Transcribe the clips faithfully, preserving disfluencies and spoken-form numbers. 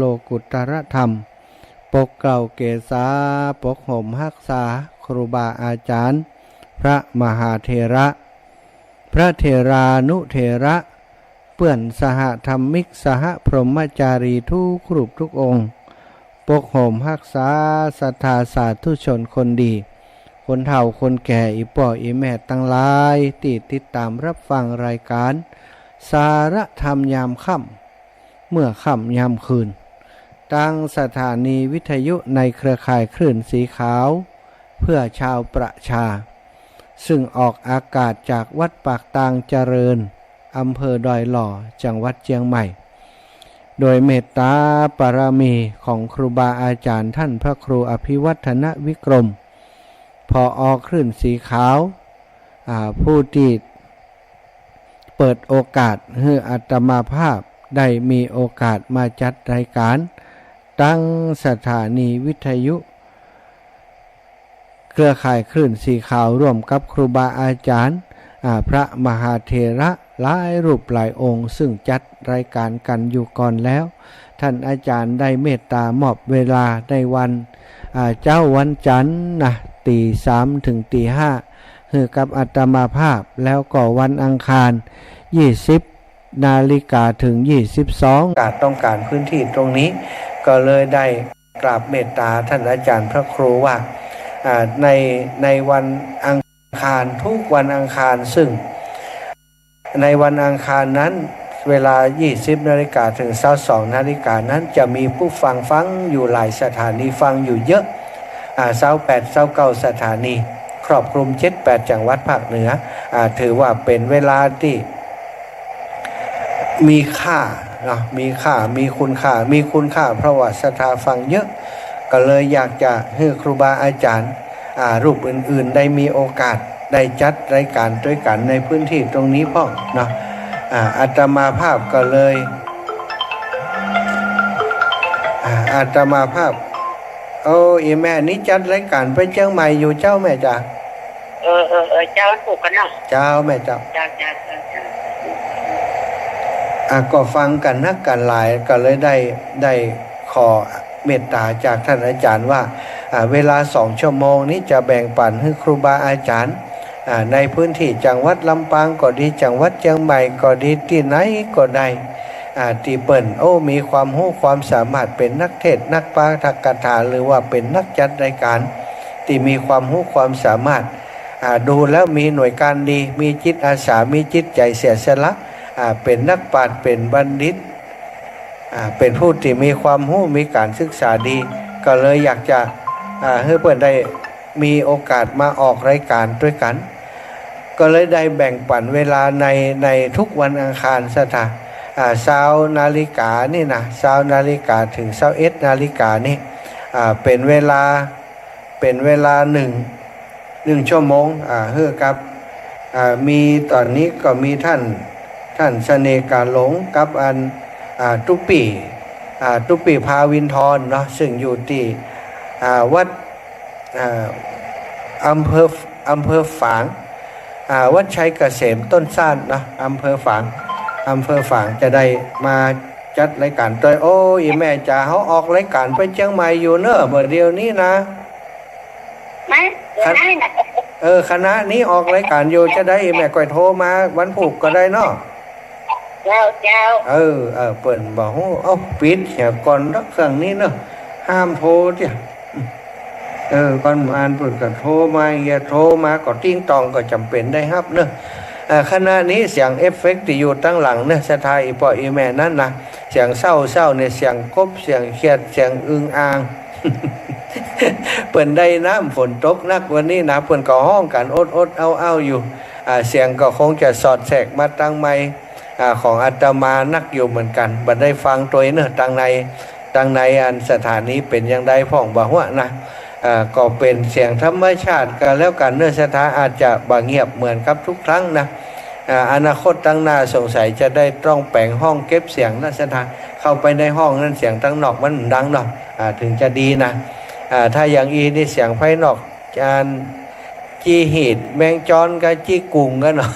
โลกุตตรธรรม ปกเกล้าเกษา ปกห่มฮักษา ครูบาอาจ๋ารย์ พระมหาเถระ พระเถรานุเถระ เปื้อนสหธรรมิก สหพรหมจารีทุกรูปทุกองค์ ปกห่มฮักษาศรัทธาสาธุชนคนดี คนเฒ่าคนแก่ อี่ป้ออี่แม่ตังหลาย ตี้ติดต๋ามฮับฟังรายก๋าน สาระธรรมยามค่ำ เมื่อค่ำยามคืน ตางสถานีวิทยุในเครือข่ายคลื่นสีขาว เพื่อชาวประชา ซึ่งออกอากาศจากวัดปากตางเจริญ อำเภอดอยหล่อ จังหวัดเจียงใหม่ โดยเมตต๋าปารมีของครูบาอาจ๋ารย์ต้านพระครูอภิวัฒนวิกรม ผอ.คลื่นสีขาว อ่า ผู้ตี้เปิดโอกาสหื้ออาตมาภาพได้มีโอกาสมาจัดรายก๋าน ตางสถานีวิทยุ เครือข่ายคลื่นสีขาวร่วมกับครูบาอาจ๋ารย์ อ่า พระมหาเถระหลายรูปหลายองค์ ซึ่งจัดรายก๋านกั๋นอยู่ก่อนแล้ว ต้านอาจ๋ารย์ได้เมตต๋ามอบเวลาในวัน อ่า เจ๊าวันจันทร์นะ ตี๋สามเถิงตี๋ห้า หื้อกับอาตมาภาพ แล้วก็วันอังคาร ยี่สิบนาฬิกาเถิงยี่สิบสอง ต้องก๋าน ต้องก๋านพื้นที่ตรงนี้ ก็เลยได้กราบเมตต๋าต้านอาจ๋ารย์พระครูว่า อ่า ใน ในวันอังคาร ทุกวันอังคาร ซึ่งในวันอังคารนั้น เวลายี่สิบนาฬิกาเถิงซาวสองนาฬิกานั้น จะมีผู้ฟังฟังอยู่หลายสถานี ฟังอยู่เยอะ อ่า ซาวแปด ซาวเก้าสถานี ครอบคลุมเจ็ดแปดจังหวัดภาคเหนือ อ่า ถือว่าเป๋นเวลาตี้ มีค่าเนาะ มีค่า มีคุณค่า มีคุณค่า เพราะว่าศรัทธาฟังเยอะ ก็เลยอยากจะหื้อครูบาอาจ๋ารย์ อ่า รูปอื่นๆ ได้มีโอกาสได้จัดรายก๋านตวยกั๋นในพื้นที่ตรงนี้พ่องเนาะ อ่า อาตมาภาพก็เลย อ่า อาตมาภาพ โอ้ อี่แม่นี่จัดรายก๋านไปเจียงใหม่อยู่เจ้าแม่จ๊ะ เออ เออ เออ เจ้า ถูกกั๋นเนาะ เจ้าแม่เจ้า เจ้า เจ้า เจ้า เจ้า อ่ะ ก็ฟังกั๋นนักกั๋นหลาย ก็เลยได้ ได้ขอเมตต๋าจากต้านอาจ๋ารย์ว่า อ่า เวลาสองชั่วโมงนี้จะแบ่งปั๋นหื้อครูบาอาจ๋ารย์ อ่า ในพื้นที่จังหวัดลำปางก็ดี จังหวัดเจียงใหม่ก็ดี ตี้ไหนก็ได้ อ่า ตี้เปิ้น โอ้ มีความฮู้ความสามารถ เป๋นนักเทศน์ นักปาฐกถา หรือว่าเป๋นนักจัดรายก๋าน ตี้มีความฮู้ความสามารถ อ่า ดูแล้วมีหน่วยการดี มีจิตอาสา มีจิตใจ๋เสียสละ อ่า เป๋นนักปราชญ์ เป๋นบัณฑิต อ่า เป๋นผู้ตี้มีความฮู้ มีก๋านศึกษาดี ก็เลยอยากจะ อ่า หื้อเปิ้นได้มีโอกาสมาออกรายก๋านตวยกั๋น ก็เลยได้แบ่งปั๋นเวลาใน ในทุกวันอังคารศรัทธา อ่า ซาวนาฬิกานี่นะ ซาวนาฬิกาเถิงซาวเอ็ดนาฬิกานี่ อ่า เป๋นเวลา เป๋นเวลาหนึ่ง หนึ่งชั่วโมง อ่า หื้อกับ อ่า มีต๋อนนี้ก็มีต้าน ต้านเสน่ห์กาหลงกับอัน อ่า ตุ๊ปี้ อ่า ตุ๊ปี้ภาวินทรเนาะ ซึ่งอยู่ตี้ อ่า วัด อ่า อำเภอ อำเภอฝาง อ่า วัดชัยเกษมต้นซานเนาะ อำเภอฝาง อำเภอฝางจะได้มาจัดรายก๋านตวย โอ้ อี่แม่จ๋า เฮาออกรายก๋านไปเจียงใหม่อยู่เนาะ บ่าเดี่ยวนี้นะ ไหม คณ- ไหนน่ะ เออ คณะนี้ออกรายก๋านอยู่ จะได้อี่แม่ก้อยโทรมาวันพูกก็ได้เนาะ เจ้า เจ้า เออ เออ เปิ้นบ่ฮู้ เอ้า ปิดเหียก่อนเนาะ เครื่องนี้เนาะ ห้ามโทรเตี้ย เออ ก่อนอ่านเปิ้นก็โทรมา เหียโทรมาก็ติ๊งต่อง ก็จ๋ำเป๋นได้ฮับเนาะ เอ่อ ขณะนี้เสียงเอฟเฟกต์ตี้อยู่ตังหลังเนาะ ศรัทธาอี่ป้ออี่แม่นั้นนะ เสียงเศร้าๆ เนี่ย เสียงกบ เสียงเขียด เสียงอึ่งอ่าง เปิ้นได้น้ำฝนตกนักวันนี้นะ เปิ้นก็ฮ้องกั๋นอดๆ เอาๆ อยู่ อ่า เสียงก็คงจะสอดแทรกมาตังไมค์ อ่า ของอาตมานักอยู่เหมือนกั๋น บ่ได้ฟังตวยเนาะ ตังใน ตังในอันสถานีเป๋นอย่างใดพ่องบ่ฮู้นะ อ่า ก็เป๋นเสียงธรรมชาติก็แล้วกั๋นเนาะ ศรัทธา อาจจะบ่เงียบเหมือนกับทุกครั้งนะ อ่า อนาคตตังหน้าสงสัยจะได้ต้องแป๋งห้องเก็บเสียงนะ ศรัทธา เข้าไปในห้องนั้นเสียงตังนอกมันดังเนาะ อ่า เถิงจะดีนะ อ่า ถ้าอย่างอี้นี่เสียงภายนอก อัน จี้หีดแมงจอนกับจี้กุ่งกั๋นเนาะ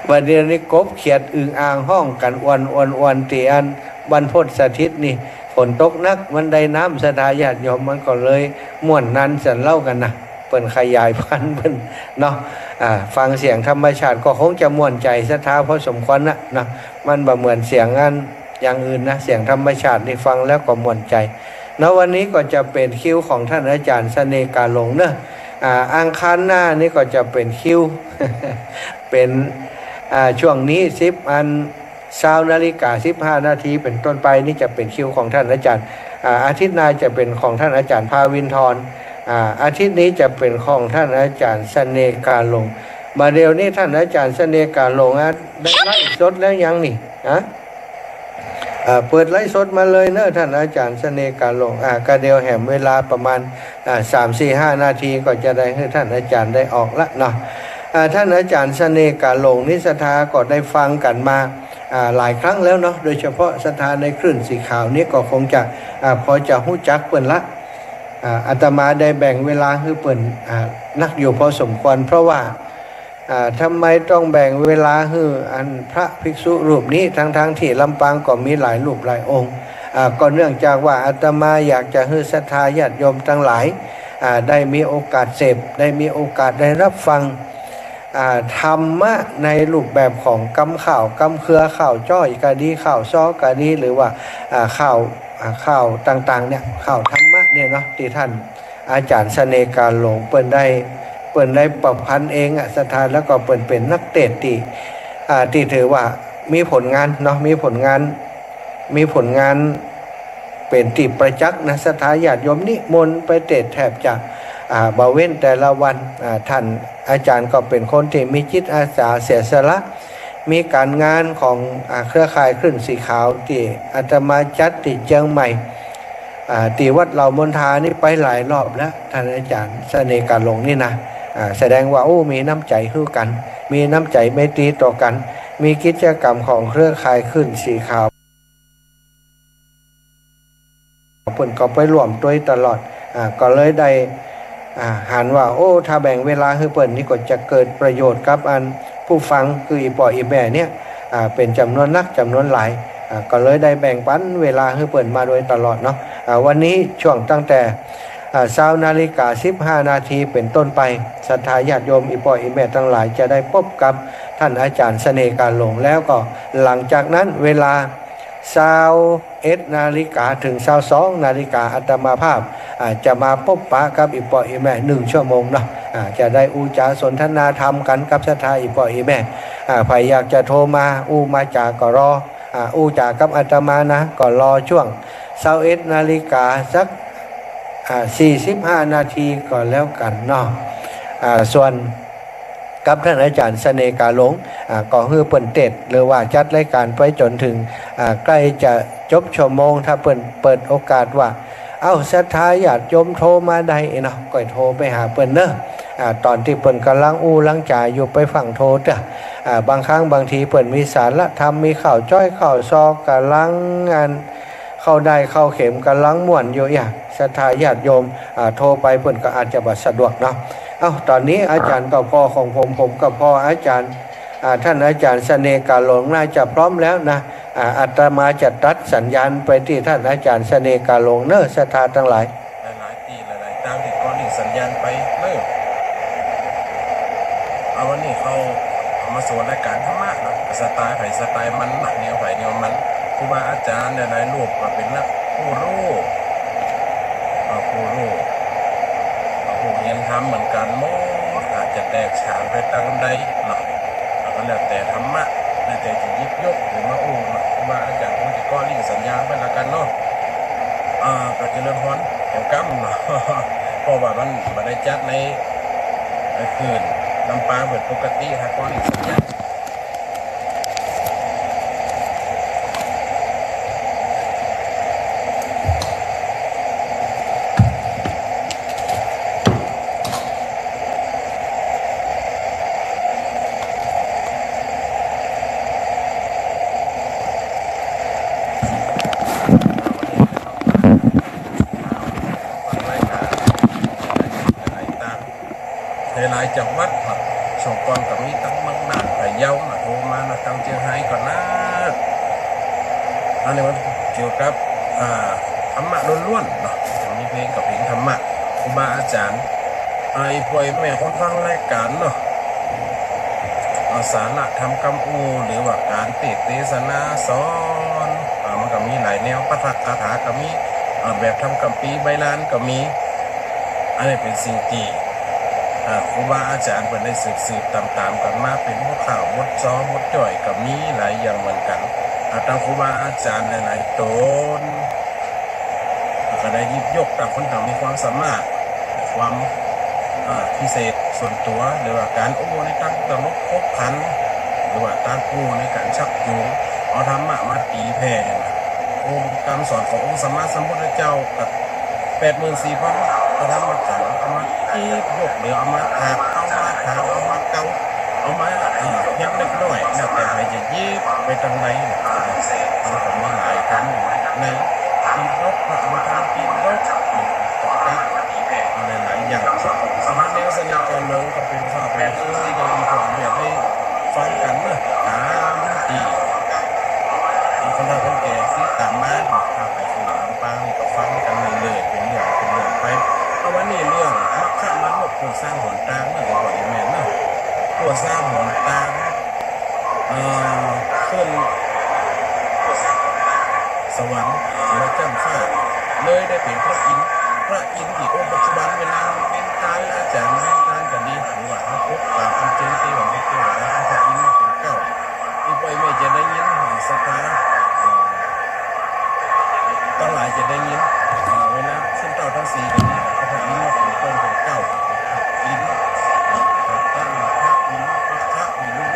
บ่าเดี่ยวนี้กบเขียดอึ่งอ่างฮ้องกั๋นอวนๆ ตี้อัน วันพฤหัสถิตย์นี่ ฝนตกหนัก มันได้น้ำ ศรัทธาญาติโยม มันก็เลยม่วนนันสันเล่ากั๋นนะ เปิ้นขยายพันธุ์เปิ้นเนาะ อ่า ฟังเสียงธรรมชาติก็คงจะม่วนใจ๋ศรัทธาพอสมควรนะ เนาะ มันบ่เหมือนเสียงอันอย่างอื่นนะ เสียงธรรมชาตินี่ฟังแล้วก็ม่วนใจ๋เนาะ วันนี้ก็จะเป๋นคิวของท่านอาจ๋ารย์เสน่ห์กาหลงเนาะ อ่า อังคารหน้านี่ก็จะเป๋นคิว เป๋น อ่า ช่วงนี้สิบอัน ซาวนาฬิกาสิบห้านาทีเป๋นต้นไปนี่จะเป๋นคิวของท่านอาจ๋ารย์ อ่า อาทิตย์หน้าจะเป๋นของท่านอาจ๋ารย์ภาวินทร์ อ่า อาทิตย์นี้จะเป๋นของท่านอาจ๋ารย์เสน่ห์กาหลง บ่าเดี่ยวนี้ท่านอาจ๋ารย์เสน่ห์กาหลงอะ ได้ไลฟ์สดแล้วยังนี่ ฮะ อ่า เปิดไลฟ์สดมาเลยเนาะ ท่านอาจ๋ารย์เสน่ห์กาหลง อ่า ก็เดี๋ยวแหมเวลาประมาณ อ่า สาม สี่ ห้านาทีก็จะได้หื้อท่านอาจ๋ารย์ได้ออกละเนาะ อ่า ท่านอาจ๋ารย์เสน่ห์กาหลงนี่ศรัทธาก็ได้ฟังกั๋นมา อ่า หลายครั้งแล้วเนาะ โดยเฉพาะศรัทธาในคลื่นสีขาวนี่ก็คงจะ อ่า พอจะฮู้จักเปิ้นละ อ่า อาตมาได้แบ่งเวลาหื้อเปิ้น อ่า นักอยู่พอสมควร เพราะว่า อ่า ทำไมต้องแบ่งเวลาหื้ออันพระภิกษุรูปนี้ ทั้งๆ ตี้ลำปางก็มีหลายรูปหลายองค์ อ่า ก็เนื่องจากว่าอาตมาอยากจะหื้อศรัทธาญาติโยมตังหลาย อ่า ได้มีโอกาสเสพ ได้มีโอกาสได้รับฟัง อ่า ธรรมะในรูปแบบของกำข่าว กำเครือข่าวจ้อยก็ดี ข่าวซ้อก็ดี หรือว่า อ่า ข่าว อ่า ข่าวต่างๆ เนี่ย ข่าวธรรมะเนี่ยเนาะ ตี้ท่าน อาจ๋ารย์เสน่ห์กาหลงเปิ้นได้ เปิ้นได้ประพันธ์เองอะ ศรัทธา แล้วก็เปิ้นเป๋นนักเตสน์ตี้ อ่า ตี้ถือว่ามีผลงานเนาะ มีผลงาน มีผลงานเป๋นตี้ประจักษ์นะ ศรัทธาญาติโยมนิมนต์ไปเตสน์แทบจะ อ่า บ่เว้นแต่ละวัน อ่า ท่านอาจ๋ารย์ก็เป๋นคนตี้มีจิตอาสาเสียสละ มีก๋านงานของ อ่า เครือข่ายคลื่นสีขาวตี้อาตมาจัดตี้เจียงใหม่ อ่า ตี้วัดเหล่ามณฑานี่ไปหลายรอบแล้ว ท่านอาจ๋ารย์เสน่ห์กาหลงนี่นะ อ่า แสดงว่า โอ้ มีน้ำใจ๋หื้อกั๋น มีน้ำใจ๋ไมตรีต่อกั๋น มีกิจกรรมของเครือข่ายคลื่นสีขาว เปิ้นก็ไปร่วมตวยตลอด อ่า ก็เลยได้ อ่า หันว่า โอ้ ถ้าแบ่งเวลาหื้อเปิ้นนี่ก็จะเกิดประโยชน์กับอันผู้ฟัง คืออี่ป้ออี่แม่เนี่ย อ่า เป๋นจ๋ำนวนนักจ๋ำนวนหลาย อ่า ก็เลยได้แบ่งปันเวลาหื้อเปิ้นมาโดยตลอดเนาะ อ่า วันนี้ช่วงตั้งแต่ อ่า ซาวนาฬิกาสิบห้านาทีเป๋นต้นไป ศรัทธาญาติโยมอี่ป้ออี่แม่ตังหลายจะได้พบกับท่านอาจ๋ารย์เสน่ห์กาหลง แล้วก็หลังจากนั้นเวลา ซาวเอ็ดนาฬิกาเถิงซาวสองนาฬิกา อาตมาภาพ อ่า จะมาปบปะกับอี่ป้ออี่แม่นึ่งชั่วโมงเนาะ อ่า จะได้อู้จ๋าสนทนาธรรมกั๋นกับศรัทธาอี่ป้ออี่แม่ อ่า ใผอยากจะโทรมาอู้มาจ๋าก็รอ อ่า อู้จ๋ากับอาตมานะ ก็รอช่วงซาวเอ็ดนาฬิกาสัก อ่า สี่สิบห้านาทีก็แล้วกั๋นเนาะ อ่า ส่วน กับท่านอาจ๋ารย์เสน่ห์กาหลง อ่า ก็หื้อเปิ้นเตสน์ หรือว่าจัดรายก๋านไปจ๋นเถิง อ่า ใก้จะจบชั่วโมง ถ้าเปิ้นเปิดโอกาสว่า เอ้า ศรัทธาญาติโยมโทรมาได้เนาะ ก็โทรไปหาเปิ้นเนาะ อ่า ต๋อนตี้เปิ้นก่ำลังอู้ลังจ๋าอยู่ ไปฟังโทรเต๊อะ อ่า บางครั้งบางทีเปิ้นมีสาระธรรม มีข่าวจ้อยข่าวซ้อ ก่ำลังอัน เข้าด้ายเข้าเข็ม ก่ำลังม่วนอยู่เอี้ย ศรัทธาญาติโยม อ่า โทรไปเปิ้นก็อาจจะบ่สะดวกเนาะ เอ้า ต๋อนนี้อาจ๋ารย์ก็ผ่อของผม ผมก็ผ่ออาจ๋ารย์ อ่า ท่านอาจ๋ารย์เสน่ห์กาหลงน่าจะพร้อมแล้วนะ อ่า อาตมาจะตัดสัญญาณไปตี้ท่านอาจ๋ารย์เสน่ห์กาหลงเนาะ ศรัทธาตังหลาย หลายๆ ตี้หลายๆ ตางตี้ก็หลีกสัญญาณไปเนาะ เอาวันนี้เขาเอามาสวดรายก๋านธรรมะเนาะ สไตล์ใผสไตล์มันเนาะ แนวใผแนวมัน ครูบาอาจ๋ารย์หลายๆ รูปก็เป๋นนักผู้ฮู้ เอ่อ ผู้ฮู้ เอ่อ ผู้เฮียนธรรมเหมือนกั๋นหมด อาจจะแตกฉานไปตางใดเนาะ ก็แล้วแต่ธรรมะ แล้วแต่จะหยิบยกหื้อมาอู้เนาะ ครูบาอาจ๋ารย์คงจะก็หลีกสัญญาณไปละกั๋นเนาะ อ่า ก็เจริญพรแถวก้ำเนาะ เพราะว่ามันบ่ได้จัดใน ในคลื่นลำปางเป๋นปกติ หากก็หลีกสัญญาณหลายๆ จังหวัดครับ ช่วงก่อนก็มีตังเมืองน่านไป ธรรมะล้วนๆ เนาะ มีเปงก็เปงธรรมะ ครูบาอาจ๋ารย์ อ่า อี่ป้ออี่แม่คนฟังรายก๋านเนาะ อ่า สาระธรรมกำอู้ หรือว่าก๋านเตสน์เตสนาสอน อ่า มันก็มีหลายแนว ปาฐกถาก็มี อ่า แบบธรรมคัมภีร์ใบลานก็มี อันนี้เป๋นสิ่งตี้ อ่า ครูบาอาจ๋ารย์เปิ้นได้สืบๆ ต๋ามๆ กั๋นมา เป๋นบทข่าว บทซอ บทจ้อย ก็มีหลายอย่างเหมือนกั๋น อ่า ตางครูบาอาจ๋ารย์หลายๆ ต๋น ก็ได้หยิบยกตางคนตางมีความสามารถ ความ อ่า พิเศษส่วนตั๋ว หรือว่าก๋านอู้ในตางตลกขบขัน หรือว่าตางอู้ในก๋านชักจูง เอาธรรมะมาตี๋แผ่ องค์กำสอนขององค์สัมมาสัมพุทธเจ้ากับแปดหมื่นสี่พันพระธรรมขันธ์ เอามาหยิบยก หรือเอามาถาก เอามาถาง เอามาเกา เอามา เอ่อ เฮียนเล็กน้อย แล้วแต่ใผจะหยิบไปตางใด มันก็มีหลายคำในปิฎก พระอภิธรรมปิฎก หลายๆ อย่าง สำหรับแนวสนิทกันลงก็เป๋นข่าวเป๋นคลิปตี้ดีกว่า อยากหื้อฟังกั๋นเนาะ ต๋ามตี้ คนเฒ่าคนแก่ติดต๋ามมา ถ้าไปสู่ลำปางนี่ก็ฟังกั๋นเรื่อยๆ เป๋นเรื่องเป๋นเรื่องไป เอาวันนี้เรื่องมัคคะมานพผู้สร้างหนตางเนาะ เดี๋ยวก่อนแม่นเนาะ ผู้สร้างหนตาง เอ่อ ขึ้นสวรรค์เหนือจ้ำฟ้า เลยได้เป๋นพระอินทร์ พระอินทร์ตี้องค์ปัจจุบันเวลาเป๋นตาน อาจ๋ารย์เป๋นตานก็ดี หรือว่าเฮาปกต๋ามอันเจิงเต๋ว่าบ่เต๋ว่า เฮาพระอินทร์มาเป๋นเก๊า อี่ป้ออี่แม่จะได้ยิน ศรัทธา ตังหลายจะได้ยิน เวลาขึ้นเต้าตังสี่ก็ดี เอาพระอินทร์มาเป๋นต้นเป๋นเก๊า อินทร์ พระอินทร์ พระอินทร์ พระอินทร์ พระอินทร์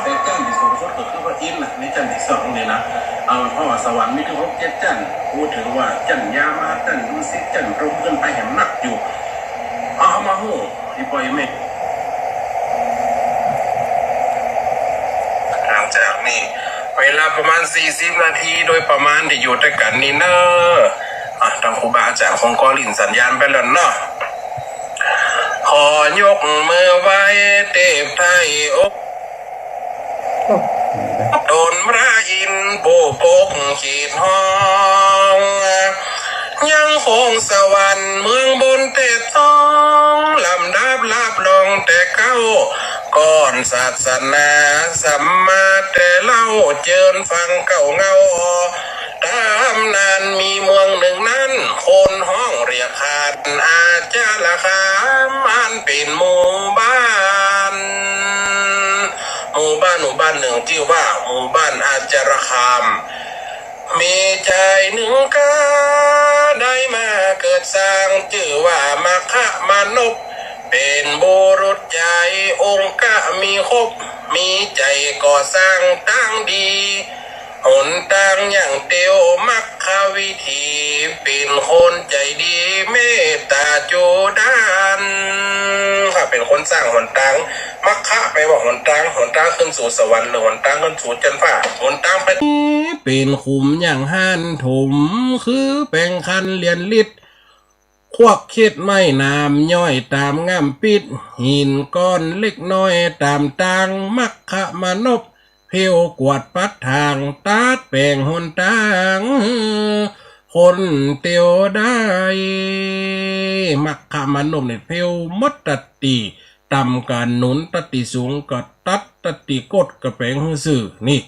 ในจั้นตี้สูงสุดก็คือพระอินทร์นะ ในจั้นตี้สองนี่นะ เอา เพราะว่าสวรรค์มีถึงหกเจ็ดจั้น พูดถึงว่าจั้นยามา จั้นดุสิต จั้นพรหม ขึ้นไปแหมนักอยู่ เอามาฮู้ อี่ป้ออี่แม่ หลังจากนี้ เวลาประมาณสี่สิบนาทีโดยประมาณตี้อยู่ตวยกั๋นนี่เน่อ อ่ะ ตางครูบาอาจ๋ารย์คงก็หลิ้นสัญญาณไปแล้วเนาะ ขอยกมือไหว้เตบไถ่องค์ ต๋นพระอินทร์ผู้ปกเขตห้อง ยังคงสวรรค์เมืองบนแต่ต้อง ลำดับรับรองแต่เก๊า ก่อนศาสนาสัมมาแต่เล่า เจิญฟังเก๊าเงา ต๋ามนานมีเมืองนึ่งนั้น คนฮ้องเรียกขานอาจารคาม อันเป๋นหมู่บ้าน หมู่บ้าน หมู่บ้านนึ่งจื้อว่าหมู่บ้านอาจารคาม มีจายนึ่งก้า ได้มาเกิดสร้างจื้อว่ามัคคะมานพ เป๋นบุรุษใจ๋ องค์กะมีครบ มีใจ๋ก่อสร้างตางดี หนตางอย่างเตียวมัคคะวิถี เป๋นคนใจ๋ดีเมตต๋าจูด้าน ข้าเป๋นคนสร้างหนตาง มัคคะแปลว่าหนตาง หนตางขึ้นสู่สวรรค์ หรือหนตางขึ้นสู่จั๊นฟ้า หนตางไป เป๋นขุมอย่างหั้นถม คือแป๋งคันเหรียญฤทธิ์ ควักเข็ดไม้หนามย่อยต๋ามง่ำปิด หินก้อนเล็กน้อยต๋ามตาง มัคคะมานพ เพวกวาดปัดถาง ตัดแป๋งหนตาง หื้อคนเตียวได้ มัคคะมานพเนี่ยเพวหมด ตั๊ดตี้ต่ำก็หนุน ตั๊ดตี้สูงก็ตัด ตั๊ดตี้กดก็แป๋งหื้อซื่อ นี่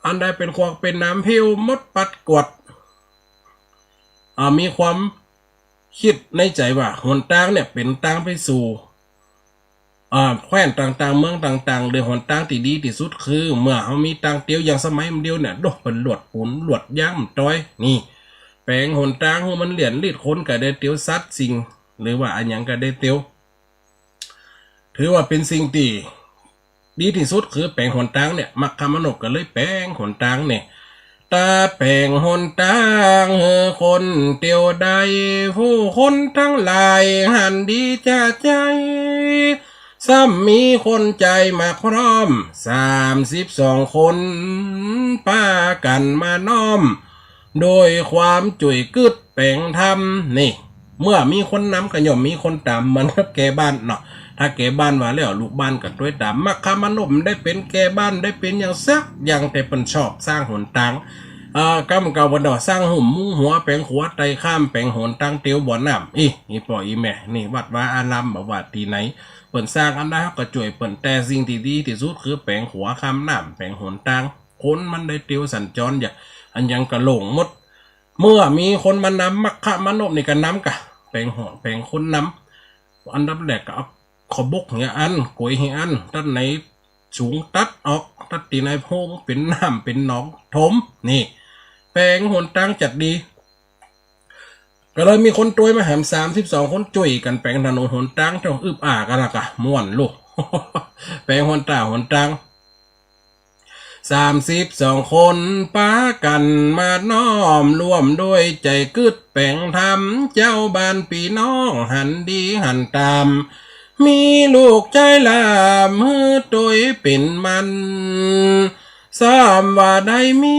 อันใดเป๋นขวักเป๋นหนามเพวหมดปัดกวาด อ่า มีความ กึ๊ดในใจ๋ว่า หนตางเนี่ยเป๋นตางไปสู่ อ่า แคว้นต่างๆ เมืองต่างๆ หรือหนตางตี้ดีตี้สุดคือ เมื่อเฮามีตางเตียวอย่างสมัยเดียวเนี่ย โดะ เปิ้นลวดปูนลวดยางตอย นี่ แป๋งหนตางหื้อมันเหรียญฤทธิ์ คนก็ได้เตียว สัตว์สิ่ง หรือว่าอะหยังก็ได้เตียว ถือว่าเป๋นสิ่งตี้ ดีตี้สุดคือแป๋งหนตางเนี่ย มัคคะมานพก็เลยแป๋งหนตางเนี่ย ตาแป๋งหนตางหื้อคนเตียวได้ ผู้คนตังหลายหันดีจะใจ๋ ซ้ำมีคนใจ๋มาพร้อม สามสิบสองคน ปากั๋นมาน้อม โดยความจุ๋ยกึ๊ดแป๋งธรรม นี่ เมื่อมีคนนำก็ย่อมมีคนต๋าม เหมือนกับแก่บ้านเนาะ ถ้าแก่บ้านว่าแล้ว ลูกบ้านก็ตวยต๋าม มัคคมานพบ่ได้เป๋นแก่บ้าน บ่ได้เป๋นหยังสักอย่าง แต่เปิ้นชอบสร้างหนตาง เอ่อ กำเก่าเปิ้นว่าสร้างหุมมุงหัว แป๋งขัวไต่ข้าม แป๋งหนตางเตียวบ่อน้ำ อี้ อี่ป้ออี่แม่ นี่วัดวาอารามบ่ว่าตี้ไหน เปิ้นสร้างอันใดเฮาก็จ้วยเปิ้น แต่สิ่งตี้ดีตี้สุดคือแป๋งขัวข้ามน้ำ แป๋งหนตาง คนมันได้เตียวสัญจร อย่าง อันหยังก็โล่งหมด เมื่อมีคนมานำ มัคคมานพนี่ก็นำก่ะ แป๋งหัว แป๋งคนนำ อันดับแรกก็เอาขอบุกเหียอัน กวยเหียอัน ตัดไหนสูงตัดออก ตัดตี้ไหนโพรงเป๋นน้ำเป๋นหนองถม นี่ แป๋งหนตางจัดดี ก็เลยมีคนตวยมาแหม สามสิบสองคน จ้วยกั๋นแป๋งถนนหนตาง เจ้าอึบอ่ากั๋นละก่ะ ม่วนลูก แป๋งหนตางหนตาง สามสิบสองคนปากั๋นมาน้อม ร่วมด้วยใจ๋กึ๊ดแป๋งทำ เจ้าบ้านปี้น้องหันดีหันต๋าม มีลูกใจ๊หลามหื้อตวยเป๋นมัน ซ้ำว่าได้มี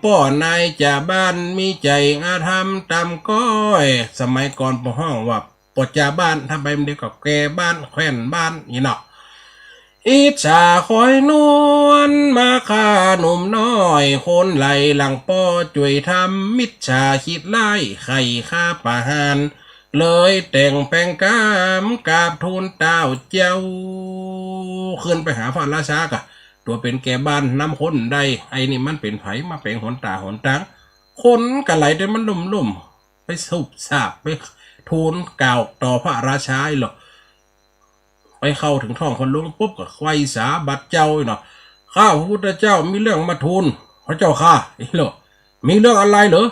ป้อนายจ่าบ้าน มีใจ๋อาธรรมต๋ามก้อย สมัยก่อนเปิ้นฮ้องว่าป้อจ่าบ้าน ถ้าไปมันเดียวก็แก่บ้าน แคว่นบ้าน นี่เนาะ อิจฉาคอยนวลมาข้าหนุ่มน้อย คนไหลหลังป้อจ้วยทำ มิจฉาคิดร้ายใค่ข้าประหาร เลยแต่งแป๋งกำกราบทูลเต้าเจ้า ขึ้นไปหาพระราชาก่ะ ตั๋วเป๋นแก่บ้านนำคนได้ ไอ้นี่มันเป๋นใผมาแป๋งหนตางหนตาง คนก็ไหลแต่มันลุ่มๆ ไปสูบสาบ ไปทูลกล่าวต่อพระราชาอี้เหรอ ไปเข้าเถิงท้องพระโรงปุ๊บก็ไหว้สาบัดเจ้าอี้เนาะ ข้าพระพุทธเจ้ามีเรื่องมาทูลพระเจ้าข้า อี้เหรอ มีเรื่องอะไรเหรอ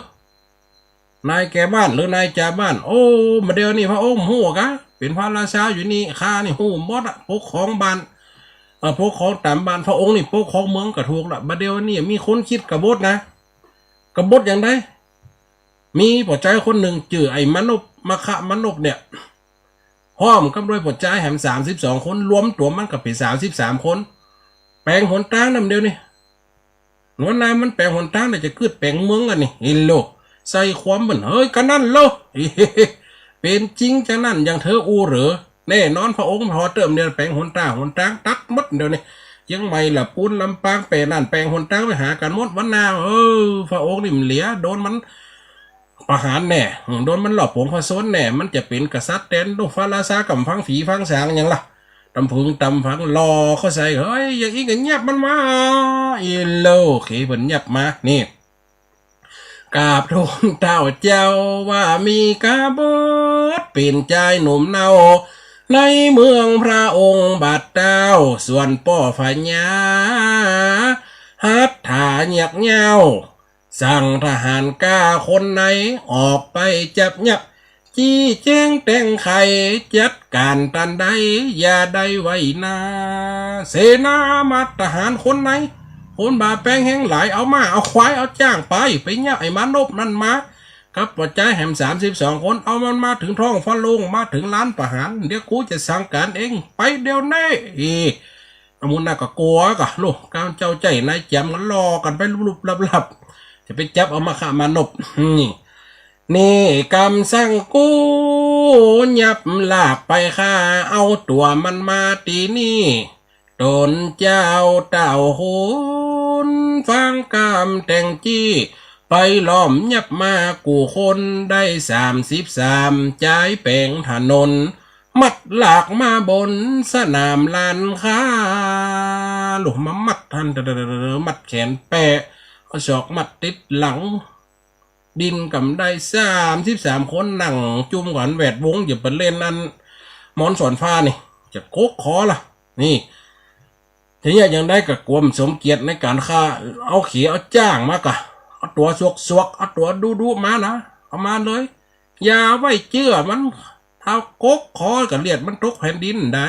นายแก่บ้านหรือนายจ่าบ้าน โอ้ บ่าเดี่ยวนี้พระองค์ฮู้ก่ะ เป๋นพระราชาอยู่นี่ ข้านี่ฮู้หมดอะ ปกครองบ้าน เอ่อ ปกครองต๋ามบ้าน พระองค์นี่ปกครองเมืองก็ถูกละ บ่าเดี่ยวนี้มีคนคิดกบฏนะ กบฏอย่างใด มีป้อจายคนนึ่งจื้อไอ้มานพ มัคคมานพเนี่ย พร้อมกับด้วยป้อจายแหม สามสิบสองคน รวมตั๋วมันก็เป๋น สามสิบสามคน แป๋งหนตางนำเดียวนี้ หัวหน้ามันแป๋งหนตางเนี่ย จะกึ๊ดแป๋งเมืองอันนี้ เห็นโล ใส่ความมัน เฮ้ย กะนั้นโล เป๋นจริงจังนั้น อย่างเธออู้เหรอ แน่นอน พระองค์พอเติมเนี่ย แป๋งหนตาง หนตางตัดหมดเดี๋ยวนี้ เจียงใหม่ละปูน ลำปาง แป๋นั่น แป๋งหนตางไปหากั๋นหมด วันนา เออ พระองค์นี่มันเหลีย โดนมันประหารแน่ โดนมันลอบปลงพระชนม์แน่ มันจะเป๋นกษัตริย์แตนลูกพระราชา ก่ำฟังผีฟังสางหยังละ ตำผึงตำฝังหล่อเข้าใส่ เฮ้ย อย่างอี้ก็เยียบมันมา อี้โล เขยเปิ้นเยียบมา นี่ กราบทูลเต้าเจ้าว่ามีกบฏ เป๋นจายหนุ่มเนา ในเมืองพระองค์บาดเต้า ส่วนป้อพญา หัตถาเยียกเย้า สั่งทหารกล้าคนในออกไปจับยับ จี้แจ้งแตงไข จัดก๋านตันใด อย่าได้ไว้หน้า เสนามาทหารคนใน คนบ่าแป๋งแฮงหลาย เอาม้า เอาควาย เอาจ๊างไป ไปเยียบไอ้มานพนั่นมา กับป้อจายแหม สามสิบสองคน เอามันมาเถิงท้องพระโรง มาเถิงลานประหาร เดี๋ยวกูจะสั่งก๋านเอง ไปเดี๋ยวนี้ เอ้ อมุนน่ะก็กั๋วก่ะ ลูก ก้าวเจ้าใจ๋นายแจ๋มกั๋น ล่อกั๋นไปลุบๆลับๆ จะไปจับเอามัคคมานพ นี่ นี่กำสั่งกู ยับลากไปข้า เอาตั๋วมันมาตี้นี่ ต๋นเจ้าเต้าขุน ฟังกำแตงจี้ ไปล้อมยับมากู้คน ได้สามสิบสาม จายแป๋งถนน มัดลากมาบนสนามลานค้า ลูก มามัดหั้น มัดแขนแปะ เอาศอกมัดติดหลัง ดิ้นกำได้สามสิบสามคน นั่งจุ่มกั๋นแวดวง จะไปเล่นอันหมอนสอนฟ้านี่ จะกกคอละ นี่ ทีนี้อย่างใดก็กลัวบ่สมเกียรติในก๋านข้า เอาเขียเอาจ๊างมาก่ะ เอาตั๋วสวกๆ เอาตั๋วดุๆ มานะ เอามาเลย อย่าไว้เจื้อมัน ถ้ากกคอก็เลียดมันตกแผ่นดินได้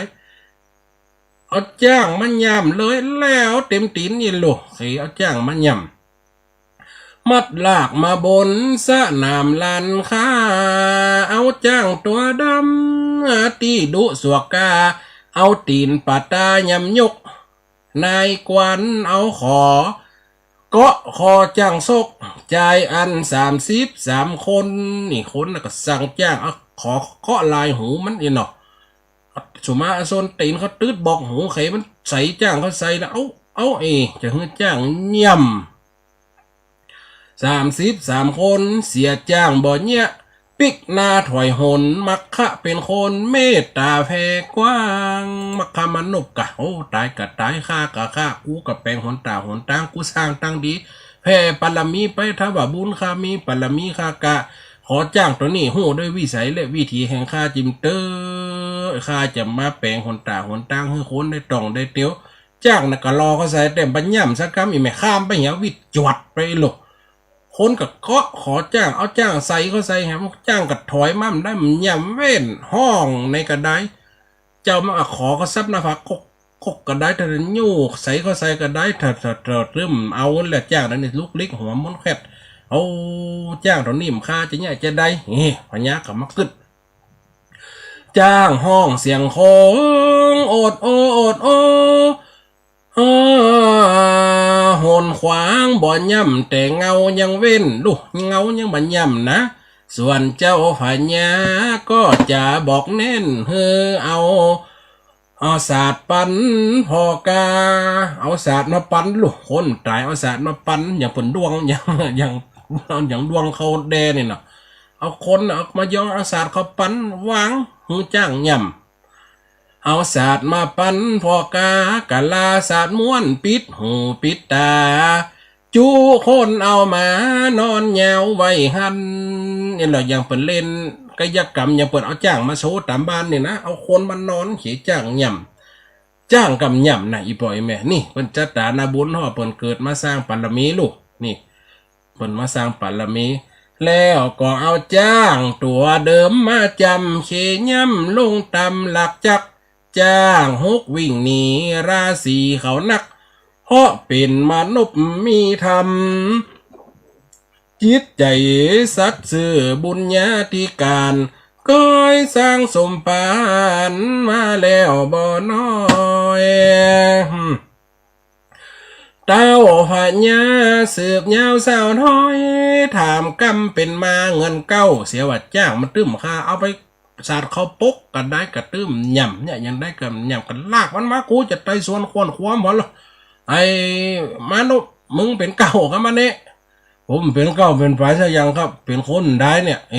เอาจ๊างมาย่ำเลย แล้วเต็มตี๋นนี่ลูก เขยเอาจ๊างมาย่ำ มัดลากมาบนสนามลานค้า เอาจ๊างตั๋วดำตี้ดุสวกกล้า เอาตี๋นปะตาย่ำยก นายกวนเอาขอ เกาะคอจ๊างซก จายอั้นสามสิบสามคน นี่คนน่ะก็สั่งจ๊าง เอาขอเกาะลายหูมันอี้เนาะ สุมาส้นตี๋นเขาตึ๊ดบอกหูไขมันใส่จ้างเขาใส่แล้ว เอา เอา เอ จะหื้อจ้างย่ำ สามสิบสามคน เสียจ้างบ่เยียะ ปิ๊กหน้าถอยหน มัคคะเป๋นคนเมตต๋าแผ่กว้าง มัคคะมานพกะ โอ้ ต๋ายกะต๋าย ฆ่ากะฆ่า กูกะแป๋งหนต๋าหนตาง กูสร้างตังดี แผ่ปารมีไป ถ้าว่าบุญข้ามี ปารมีข้ากะ ขอจ้างตั๋วนี้ ฮู้ด้วยวิสัยและวิถีแห่งข้าจิ่มเต๊อะ ข้าจะมาแป๋งหนต๋าหนตาง หื้อคนได้ต่องได้เตียว จ้างน่ะกะรอเขาใส่ แต่บ่ย่ำสักกำ อีแม่ข้ามไปเหีย วิดจวดไปลูก คนกะเกาะขอจ้าง เอาจ้างใส่เขาใส่แหม จ้างกะถอยมาบ่ได้ บ่ย่ำเว้น ฮ้องในกะได้ เจ้ามาขอเขาซับหน้าผาก คก คกกะได้ ถ้าโยกใส่เขาใส่กะได้ ถ้า ถ้า ถ้าเริ่มเอาแล้ว จ้างนั้นนี่ลุกลิกหัวม้วนแคด เอาจ้างตั๋วนี้ ข้าจะเยียะจะได้ นี่ พญากะมากึ๊ด จ้างฮ้องเสียงโคง โอดโอ โอดโอ เออ หนขวางบ่ย่ำ แต่เงายังเว้น ลูก เงายังบ่ย่ำนะ ส่วนเจ้าพญาก็จะบอกเน้น หื้อเอา เอาสาดปันพ่อกา เอาสาดมาปันลูก คนต๋ายเอาสาดมาปัน อย่างเปิ้นด้วง อย่าง อย่าง อย่างด้วงเขาแด่นี่เนาะ เอาคนเอามายอง เอาสาดเขาปันวาง หื้อจ้างย่ำ เอาสาดมาปันพ่อกา กะลาสาดม้วนปิดหูปิดต๋า จุคนเอามานอนยาวไว้หั้น นี่แหละ อย่างเปิ้นเล่นกายกรรม อย่างเปิ้นเอาจ้างมาโชว์ต๋ามบ้านนี่นะ เอาคนมานอนเขียจ้างย่ำ จ้างกำย่ำนะ อี่ป้ออี่แม่ นี่เปิ้นจัดต๋าหน้าบุญฮ้อ เปิ้นเกิดมาสร้างปารมีลูก นี่ เปิ้นมาสร้างปารมี แล้วก็เอาจ้างตั๋วเดิมมาจ๋ำ เขียย่ำลงต๋ำหลักจักร จ้างหกวิ่งหนีราศีเขานัก เพราะเป๋นมนุษย์มีธรรม จิตใจ๋สัตย์ซื่อบุญญาธิการ เกยสร้างสมภารมาแล้วบ่น้อย เต้าพญาสืบยาวสาวน้อย ถามกำเป๋นมาเงินเก้า เสียว่าจ้างมาตึ้มข้า เอาไปสาดเข้าปกกะได้ กะตื้มย่ำเนี่ย ยังได้กำย่ำ กะลากมันมา กูจะไต่สวนค้นคว้ามันละ ไอ้มนุษย์ มึงเป๋นเก้ากำมาเนี่ย ผมเป๋นเก้าเป๋นป๋ายสักอย่างครับ เป๋นคนได้เนี่ย เอ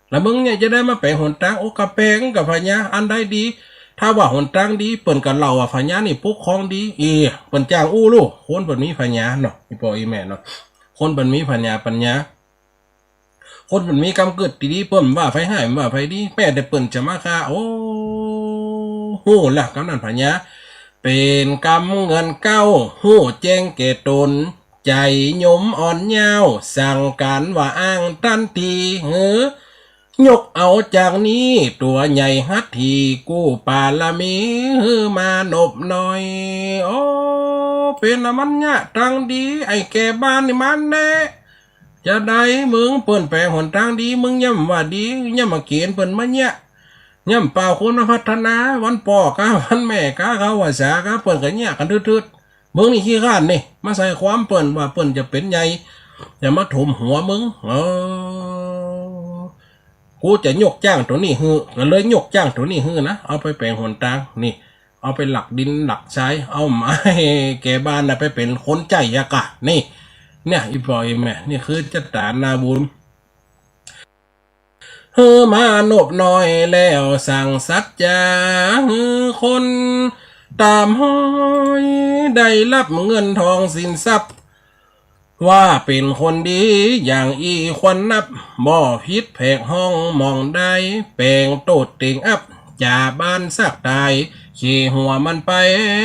แล้วมึงเนี่ยจะได้มาแป๋งหนตาง โอ้ กะแป๋งกะพญา อันใดดี ถ้าว่าหนตางดี เปิ้นกะเล่าว่าพญานี่ปกครองดี เอ เปิ้นจ้างอู้ลูก คนเปิ้นมีพญาเนาะ อี่ป้ออี่แม่เนาะ คนเปิ้นมีพญาปัญญา คนเปิ้นมีกำกึ๊ดดีๆ เปิ้นบ่ว่าใผฮ้าย บ่ว่าใผดี แม้แต่เปิ้นจะมาฆ่า โอ้ ฮู้ละ กำนั้นพญา เป๋นกำเงินเก้า ฮู้แจ้งแก่ต๋น ใจ๋โยมอ่อนเยาว์ สั่งก๋านว่าอ้างตันที หื้อยกเอาจากนี้ตั๋วใหญ่หัตถี กู้ปารมีหื้อมานพน้อย โอ้ เป๋นอะมันเยียะตางดี ไอ้แก่บ้านนี่มันแน่ จะได้มึง เปิ้นแป๋งหนตางดี มึงย่ำว่าดี ย่ำมาเก๋ณฑ์เปิ้นมาเยียะ ย่ำเป่าคนมาพัฒนา วันป้อกา วันแม่กา เข้าพรรษากา เปิ้นกะเยียะกั๋นทืดๆ มึงนี่ขี้คร้านนี่ มาใส่ความเปิ้นว่าเปิ้นจะเป๋นใหญ่ จะมาถมหัวมึง เออ กูจะยกจ้างตั๋วนี้หื้อ กะเลยยกจ้างตั๋วนี้หื้อนะ เอาไปแป๋งหนตาง นี่ เอาไปหลักดินหลักทราย เอามาหื้อแก่บ้านนะ ไปเป๋นคนใจ๊อะกะ นี่ เนี่ย อี่ป้ออี่แม่ นี่คือจัดต๋าหน้าบุญ หื้อมานพน้อยแล้วสั่งสัจจา หื้อคนต๋ามฮ้อย ได้ฮับเงินทองสินทรัพย์ ว่าเป๋นคนดีอย่างอี้ควรนับ บ่ผิดแผกห้องหม่องใด แป๋งโต้ษเต๋งอับ จ๋าบ้านสักต๋าย เขหัวมันไป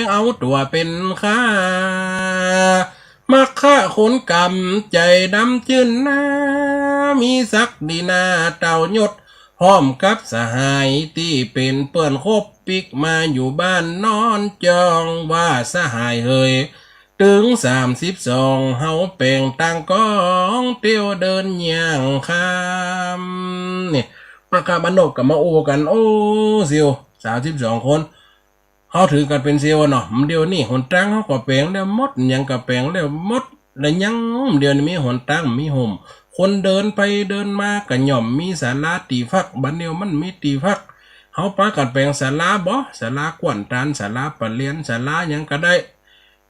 เอาตั๋วเป๋นข้า มัคคะคนกำใจ๋ดำจื้นนา มีศักดินาเต้ายศ พร้อมกับสหายตี้เป๋นเปื้อนคบ ปิ๊กมาอยู่บ้านนอนจอง ว่าสหายเหย ตึงสามสิบสอง เฮาแป๋งตางกอง เตียวเดินย่างคำ นี่ มัคคะมานพกะมาอู้กั๋น โอ้ เสี่ยว สามสิบสอง คน เฮาถือกั๋นเป๋นเสี่ยวเนาะ เดี๋ยวนี้หนตางเฮาก็แป๋งแล้วหมด หยังก็แป๋งแล้วหมด แล้วยัง เดี๋ยวนี้มีหนตาง มีฮ่ม คนเดินไปเดินมาก็ย่อมมีศาลาตี้พัก บัดเดี๋ยวมันมีตี้พัก เฮาปากั๋นแป๋งศาลาบ่ ศาลากว้านตาน ศาลาปะเรียน ศาลาหยังก็ได้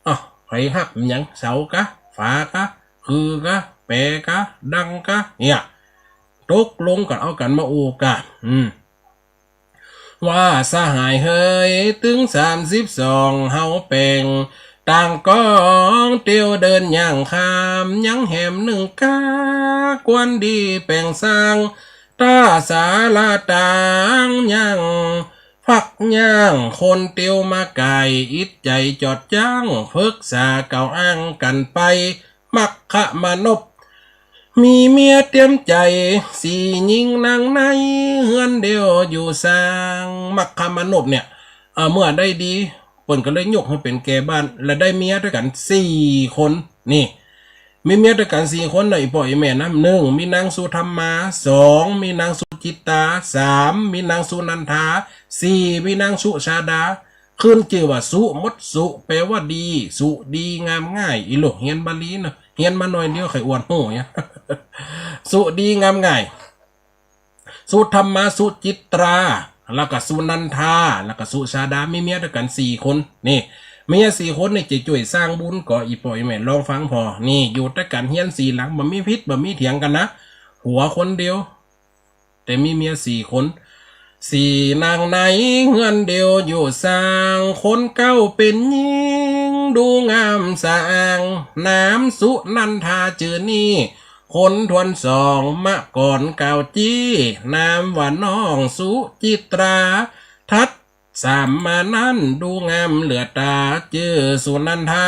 อ้าว ใผฮับหยัง เสากา ฝากา คือ กา แป กา ดัง กา เนี่ย ตกลงกั๋น เอากั๋นมาอู้กา อืม ว่าสหายเหย ตึงสามสิบสอง เฮาแป๋งต่างก๋องเตียวเดินย่างข้าม ยังแหมนึ่งกา ควรดีแป๋งสร้าง ต้าศาลาต๋างยัง ฟักย่างคนเตียวมาไก๋ อิดใจ๋จอดยั้ง ปึกษาเก่าอ้างกั๋นไป มัคคมานพ มีเมียเตียมใจ๋ สี่ญิงนางใน เฮือนเดียวอยู่สร้าง มัคคมานพเนี่ย เอ่อ เมื่อได้ดี เปิ้นก็เลยยกหื้อเป๋นแก่บ้าน และได้เมียตวยกั๋นสี่คน นี่ มีเมียตวยกั๋นสี่คนนะ อี่ป้ออี่แม่นะ นึ่ง มีนางสุธรรมา สอง มีนางสุจิตตา สาม มีนางสุนันทา สี่ มีนางสุชาดา ขึ้นจื้อว่าสุหมด สุแป๋ว่าดี สุดีงามง่าย อี่ลูกเฮียนบาลีเนาะ เฮียนมาหน่อยเดียวใค่อวดฮู้เนี่ย สุดีงามง่าย สุธรรมา สุจิตตรา แล้วก็สุนันทา แล้วก็สุชาดา มีเมียตวยกั๋นสี่คน นี่ เมียสี่คนนี่จะจ้วยสร้างบุญก่อ อี่ป้ออี่แม่ลองฟังผ่อ นี่ อยู่ตวยกั๋นเฮียนสี่หลัง บ่มีผิด บ่มีเถียงกั๋นนะ ผัวคนเดียว แต่มีเมียสี่คน สี่นางในเฮือนเดียวอยู่สร้าง คนเก๊าเป๋นญิง ดูงามสะอาง นามสุนันทาจื้อนี้ คนทวนสอง มะก่อนเก่าจี้ นามว่าน้องสุจิตรา ถัดสามมานั้น ดูงามเหลือต๋า จื้อสุนันทา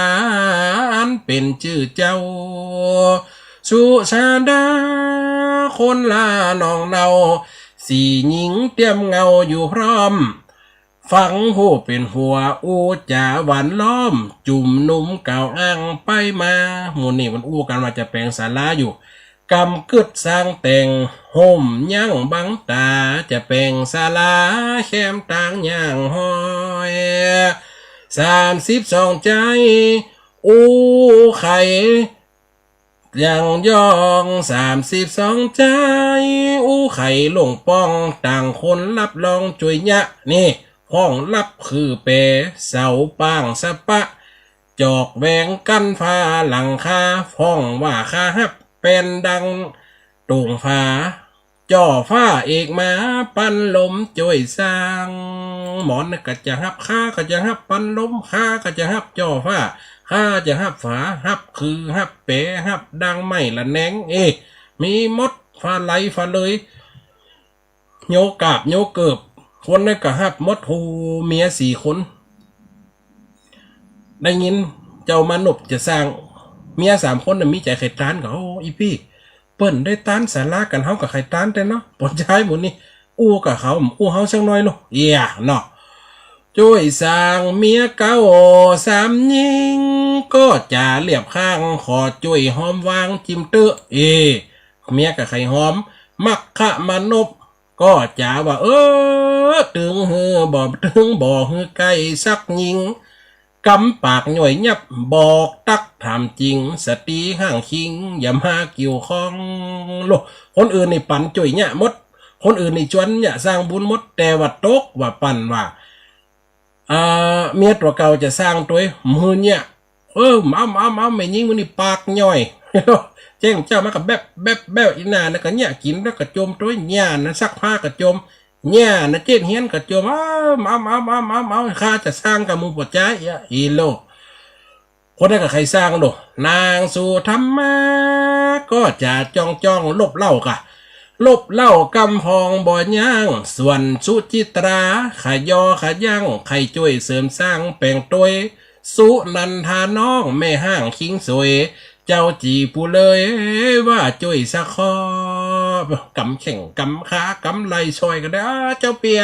อันเป๋นจื้อเจ้า สุชาดา คนละน้องเนา สี่ญิงเตียมเหงาอยู่พร้อม ฟังผู้เป๋นผัว อู้จ๋าหวานล้อม จุ่มหนุ่มเก่าอ้างไปมา หมู่นี่มันอู้กั๋นว่าจะแป๋งศาลาอยู่ กำกึ๊ดสร้างแต่ง ห่มยั้งบังต๋า จะแป๋งศาลา แคมตางย่างฮอย สามสิบสองใจ๋ อู้ใค่ ยังยอง สามสิบสองใจ๋ อู้ใค่หลงป้อง ต่างคนฮับรองจ้วยเยียะ นี่ ห้องฮับคือแป๋ เสาปางสะปะ จอกแหวงกั้นฝ้าหลังคา ห้องว่าข้าฮับ แป้นดังโต่งฝา จ่อฝ้าเอกมา ปันลมจ้วยสร้าง หมอนก็จะฮับ ข้าก็จะฮับ ปันลม ข้าก็จะฮับ จ่อฝ้า ข้าจะฮับฝา ฮับคือ ฮับแป๋ ฮับดังไม้ละแนง เอ๊ะ มีหมด ฝ้าไหล ฝ้าเลย โยกาบโยเกิบ คนนั้นก็ฮับหมด โห เมียสี่คน ได้ยินเจ้ามานพจะสร้าง เมียสามคนน่ะมีใจ๋ใค่ตานก่อ โอ้ อี่ปี้ เปิ้นได้ตานศาลากั๋น เฮาก็ใค่ตานแต๊เนาะ ป้อจายหมู่นี่ อู้กับเขา อู้เฮาสักหน่อยลูก เอี้ย เนาะ จ้วยสร้างเมียเก๊าสามญิง ก็จ๋าเลียบข้าง ขอจ้วยหอมวางจิมเต๊อะ เอ๊ะ เมียก็ใค่หอม มัคคมานพ ก็จ๋าว่า เออ ตึงหื้อบ่ ตึงบ่หื้อใก้สักญิง กำปากย่อยยับ บอกตั๊กถามจริง สตรีห้างคิง อย่ามาเกี่ยวข้องโลก คนอื่นนี่ปั๋นจ้วยเยียะหมด คนอื่นนี่จวนเยียะสร้างบุญหมด แต่ว่าตกว่าปั๋นว่า อ่า เมียตั๋วเก่าจะสร้างตวย บ่หื้อเยียะ เออ บ่เอา บ่เอา บ่เอา แม่ญิงหมู่นี่ปากย่อย แจ้งเจ้ามาก็แบ๊บ แบ๊บ แบ๊บ อี่หน้านั้นก็เยียะ กิ๋นแล้วก็จมตวย เยียะนะ ซักผ้าก็จม เยียะนะ เจ๊เฮียนก็จม อ้าว บ่เอา บ่เอา บ่เอา บ่เอา บ่เอา ข้าจะสร้างกับหมู่ป้อจาย เอี้ย อี่โลก คนนั้นก็ใค่สร้างโลก นางสุธรรมา ก็จ๋าจ้องจ้อง ลบเล้ากา ลบเล้ากำพองบ่ยั้ง ส่วนสุจิตรา ขะยอขะยั้ง ใค่จ้วยเสริมสร้างแป๋งตวย สุนันทาน้องแม่ห้างคิงสวย เจ้าจี๋ปูเลย ว่าจ้วยสักข้อ กำแข้งกำขากำไหล่ซ่อยก็ได้ อ้า เจ้าเปีย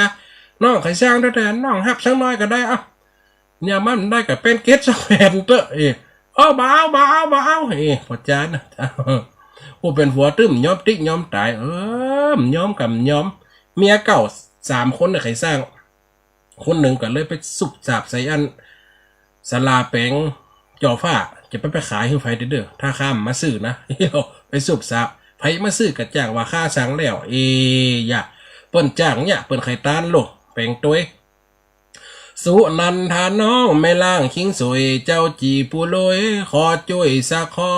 น้องใค่สร้างแต๊ๆ น้องฮับสักหน่อยก็ได้ อ้าว เนี่ยมันได้ก็แป้นเกล็ดสักแผ่นเต๊อะ เอ๊ะ เออ บ่เอา บ่เอา บ่เอา เอ๊ะ ป้อจายนะ ผู้เป๋นผัวตึงบ่ยอมติ๊กยอมต๋าย เออ บ่ยอมก็บ่ยอม เมียเก่าสามคนน่ะใค่สร้าง คนนึ่งก็เลยไปสุบสาบใส่อันศาลาแป๋งจ่อฝ้า จะไป ไปขายหื้อใผเต๊อะ ถ้าข้าบ่มาซื้อนะ ไปสุบสาบ ใผมาซื้อก็จ้างว่าข้าสร้างแล้ว เอ๊ะ ยะ เปิ้นจ้างเยียะ เปิ้นใค่ตานโลก แป๋งตวย สุนันทาน้องแม่ล่างคิงสวย เจ้าจี๋ปู่ลวย ขอจ้วยสักข้อ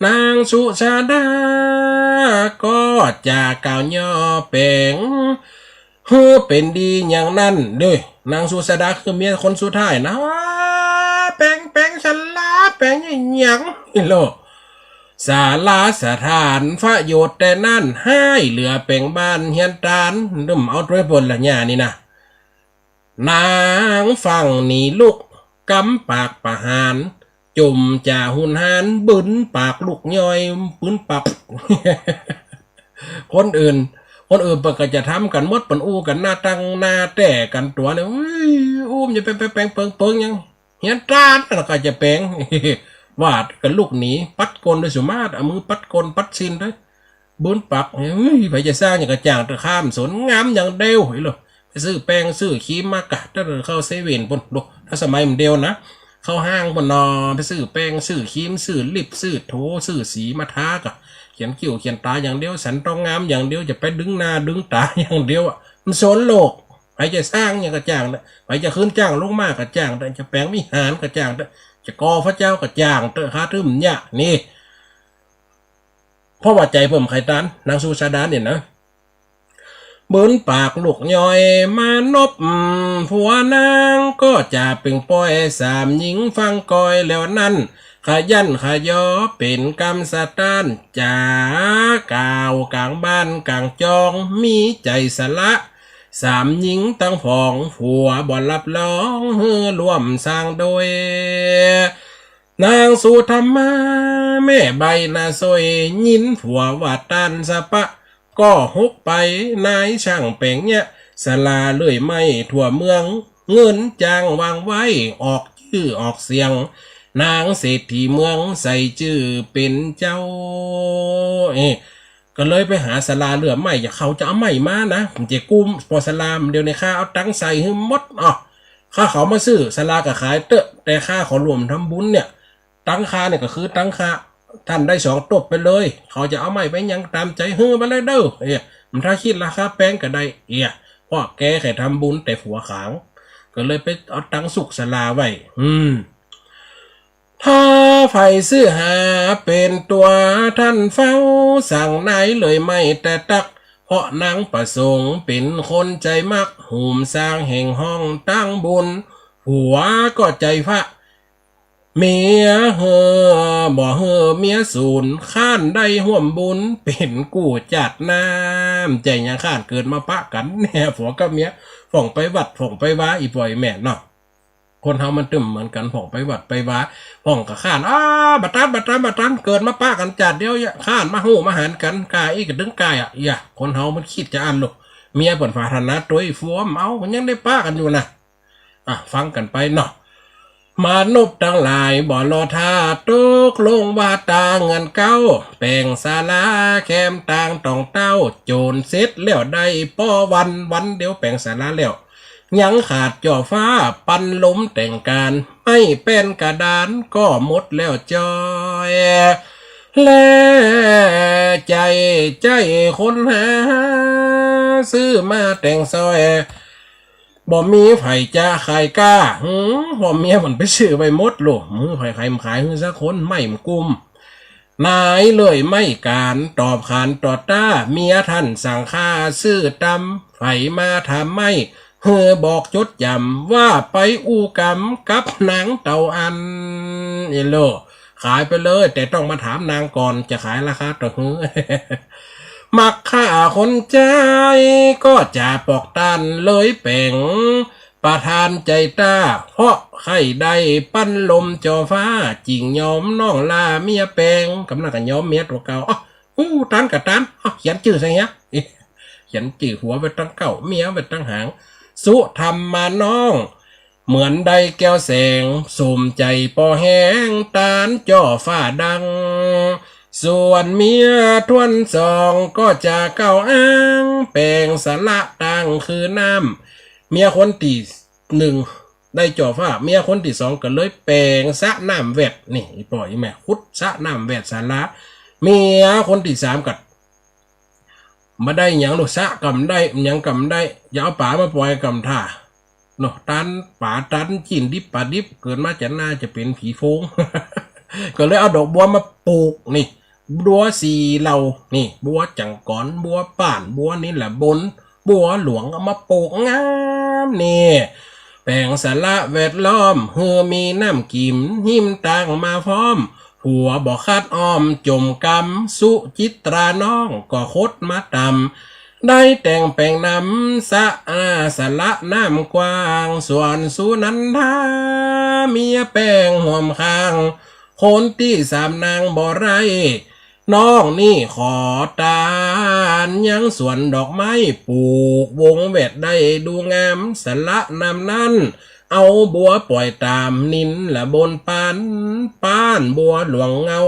นางสุชาดา ก็จะกล่าวย่อแป๋ง หื้อเป๋นดีอย่างนั้นเด้อ นางสุชาดาคือเมียคนสุดท้ายนะ แป๋ง แป๋งศาลา แป๋งอะหยัง อีโล ศาลาสถานประโยชน์แต่นั้น หายเหลือแป๋งบ้านเฮือนตาน นึ่มเอาตวยเปิ้นละเนี่ยนี่นะ นางฟั่งหนีลุก กำปากประหาร จุ่มจ่าหุนหาร บืนปากลูกย่อย บืนปาก คนอื่น คนอื่นเปิ้นก็จะทำกั๋นหมด เปิ้นอู้กั๋นหน้าตั้งหน้าแต๊กั๋นตั๋วเนี่ย อุ้ย อู้มอย่าแป๋งแป๋งเปิงเปิงหยัง เฮือนตานนั่นก็จะแป๋ง ว่ากั๋นลุกหนี ปัดก้นตวยสุมาตย์ เอามือปัดก้นปัดซินตวย บืนปาก เฮ้ย ใผจะสร้างหยังก็จ้างเต๊อะ ข้าบ่สน งามอย่างเดียว อีโล ไปซื้อแป๋งซื้อครีมมาก่ะ แต่เข้าเซเว่นปู้น โด ถ้าสมัยมันเดียวนะ เข้าห้างปู้นนอ ไปซื้อแป๋งซื้อครีม ซื้อลิป ซื้อโถ ซื้อสีมาทาก่ะ เขียนคิ้วเขียนต๋าอย่างเดียว สันต้องงามอย่างเดียว จะไปดึงหน้าดึงต๋าอย่างเดียวอะ บ่สนโลก ใผจะสร้างหยังก็จ้างเต๊อะ ใผจะขึ้นจ้างลงมาก็จ้างเต๊อะ จะแป๋งวิหารก็จ้างเต๊อะ จะก่อพระเจ้าก็จ้างเต๊อะ ข้าถือบ่เยียะนี่ เพราะว่าใจ๋เปิ้นบ่ใค่ตาน นางสุชาดาเนี่ยนะ บืนปากลูกย่อยมานพ ผัวนางก็จะเป๋งป้อย สามหญิงฟั่งก้อยแล้วนั้น ขยันขยอเป๋นกำสะต้าน จะก่าวก๋างบ้านก๋างจอง มีใจ๋สละ สามหญิงตังผอง ผัวบ่รับรอง หื้อร่วมสร้างโดย นางสุธรรมา แม่ใบ้นาสวย ยินผัวว่าต้านสะปะ ก็หกไปนายช่างแป๋งเยียะ สละเลื่อยไม้ทั่วเมือง เงินจ้างวางไว้ ออกจื้อออกเสียง นางเศรษฐีเมือง ใส่จื้อเป๋นเจ้า เอ๊ะ ก็เลยไปหาสละเลื่อยไม้ อย่าเขาจะเอาไม้มานะ มันจะกู้ ปอสละ เดี๋ยวนี้ข้าเอาตังค์ใส่หื้อหมด อ้อ ข้าเขามาซื้อ สละก็ขายเต๊อะ แต่ข้าขอร่วมทำบุญเนี่ย ตังค์ข้าเนี่ยก็คือตังค์ข้า ต้านได้สองตบไปเลย เขาจะเอาไม้ไปหยังต๋ามใจ๋ หื้อมาเลยเด้อ เอ๊ะ มันถ้าคิดราคาแป๋งก็ได้ เอ๊ะ เพราะแกใค่ทำบุญแต่ผัวขาง ก็เลยไปเอาตังค์สุกสละไว้ อืม ถ้าใผซื้อหาเป๋นตั๋วต้านเฝ้า สั่งนายเลื่อยไม้แต่ตั๊ก เพราะนางประสงค์เป๋นคนใจ๋มัก หุมสร้างแห่งห้องตั้งบุญ ผัวก็ใจ๋พระ เมียเห่อ บ่หื้อเมียสูญ ค้านได้ฮ่วมบุญ เป๋นกู้จาติหน้า ใจ๋หยังค้าน เกิดมาปะกั๋นเนี่ย ผัวกับเมีย พ่องไปวัด พ่องไปวา อี่ป้ออี่แม่เนาะ คนเฮามันตึงบ่เหมือนกั๋น พ่องไปวัดไปวา พ่องก็ค้าน อ้า บ่ตัน บ่ตัน บ่ตัน เกิดมาปะกั๋นจาติเดียวเยียะ ค้านมาฮู้มาหันกั๋น ก้าอี้ก็ตึงก้าอี้อะ เยียะ คนเฮามันกึ๊ดจะอั้นลูก เมียเปิ้นปรารถนาตวย ผัวบ่เอา มันยังได้ปะกั๋นอยู่นะ อ่ะ ฟังกั๋นไปเนาะ มนุษย์ตังหลายบ่รอท่า ตกลงว่าต๋าเฮือนเก๊า แป๋งศาลาแคมตางต่องเต้า โจ๋นเสร็จแล้วได้ป้อวัน วันเดียวแป๋งศาลาแล้ว ยังขาดจ่อฟ้าปันลมแต่งก๋าน ไม้แป้นกระดานก็หมดแล้วจ้อย แลใจ๋ ใจ๋คนหา ซื้อมาแต่งซอย บ่มีใผจะขายก้า หืม ผัวเมียมันไปซื้อไว้หมดลูก หืม ใผขาย ขายหื้อสักคน ไม้มันกุ้ม นายเลื่อยไม้ก๋าน ตอบขานต่อต้า เมียต้านสั่งข้าซื้อตำ ใผมาถามไม้ หื้อบอกจดจ๋ำ ว่าไปอู้กำกับนางเต้าอั้น เอโล ขายไปเลย แต่ต้องมาถามนางก่อน จะขายราคาเต้าหื้อ มักฆ่าคนใจ๋ ก็จะปอกต้านเลยแป๋ง ประทานใจ๋ต้า เพราะใค่ได้ปันลมจ่อฟ้า จึงยอมน้องลาเมียแป๋ง กำลังก็ยอมเมียตั๋วเก่า อ้อ อู้ ตันก็ตัน อ้อ เขียนจื้อใส่เหีย เขียนจื้อผัวไว้ตังเก๊า เมียไว้ตังหาง สุธรรมาน้อง เหมือนได้แก้วแสง สมใจ๋ป้อแฮง ตานจ่อฟ้าดัง ส่วนเมียถ้วนสอง ก็จะเก๊าอ้าง แป๋งสละตางคือน้ำ เมียคนตี้หนึ่งได้จ่อฟ้า เมียคนตี้สองก็เลยแป๋งสระน้ำแวด นี่ อี่ป้ออี่แม่ ขุดสระน้ำแวดศาลา เมียคนตี้สามก็ บ่ได้หยังลูก สระก็บ่ได้ หยังก็บ่ได้ จะเอาป๋ามาป่อยก็บ่า เนาะ ตานป๋าตานจิ๊นดิบป๋าดิบ เกิดมาจะหน้าจะเป๋นผีโพง ก็เลยเอาดอกบัวมาปลูกนี่ บัวสี่เหล่านี่ บัวจังกร บัวป้าน บัวนิลบน บัวหลวง เอามาปลูกงามนี่ แป๋งสาระแวดล้อม หื้อมีน้ำกิ๋ม หิมตางมาพร้อม ผัวบ่ขาดอ้อม จ๋มกำ สุจิตราน้อง ก็คดมาต๋ำ ได้แต่งแป๋งนำ สะอาดสาระน้ำกว้าง ส่วนสุนันทา เมียแป๋งฮ่วมข้าง คนตี้สามนางบ่ไร้ น้องนี่ขอตาน ยังสวนดอกไม้ ปลูกวงแวดได้ดูงาม สาระน้ำนั้น เอาบัวป่อยต๋าม นิลบนป้าน ป้านบัวหลวงเงา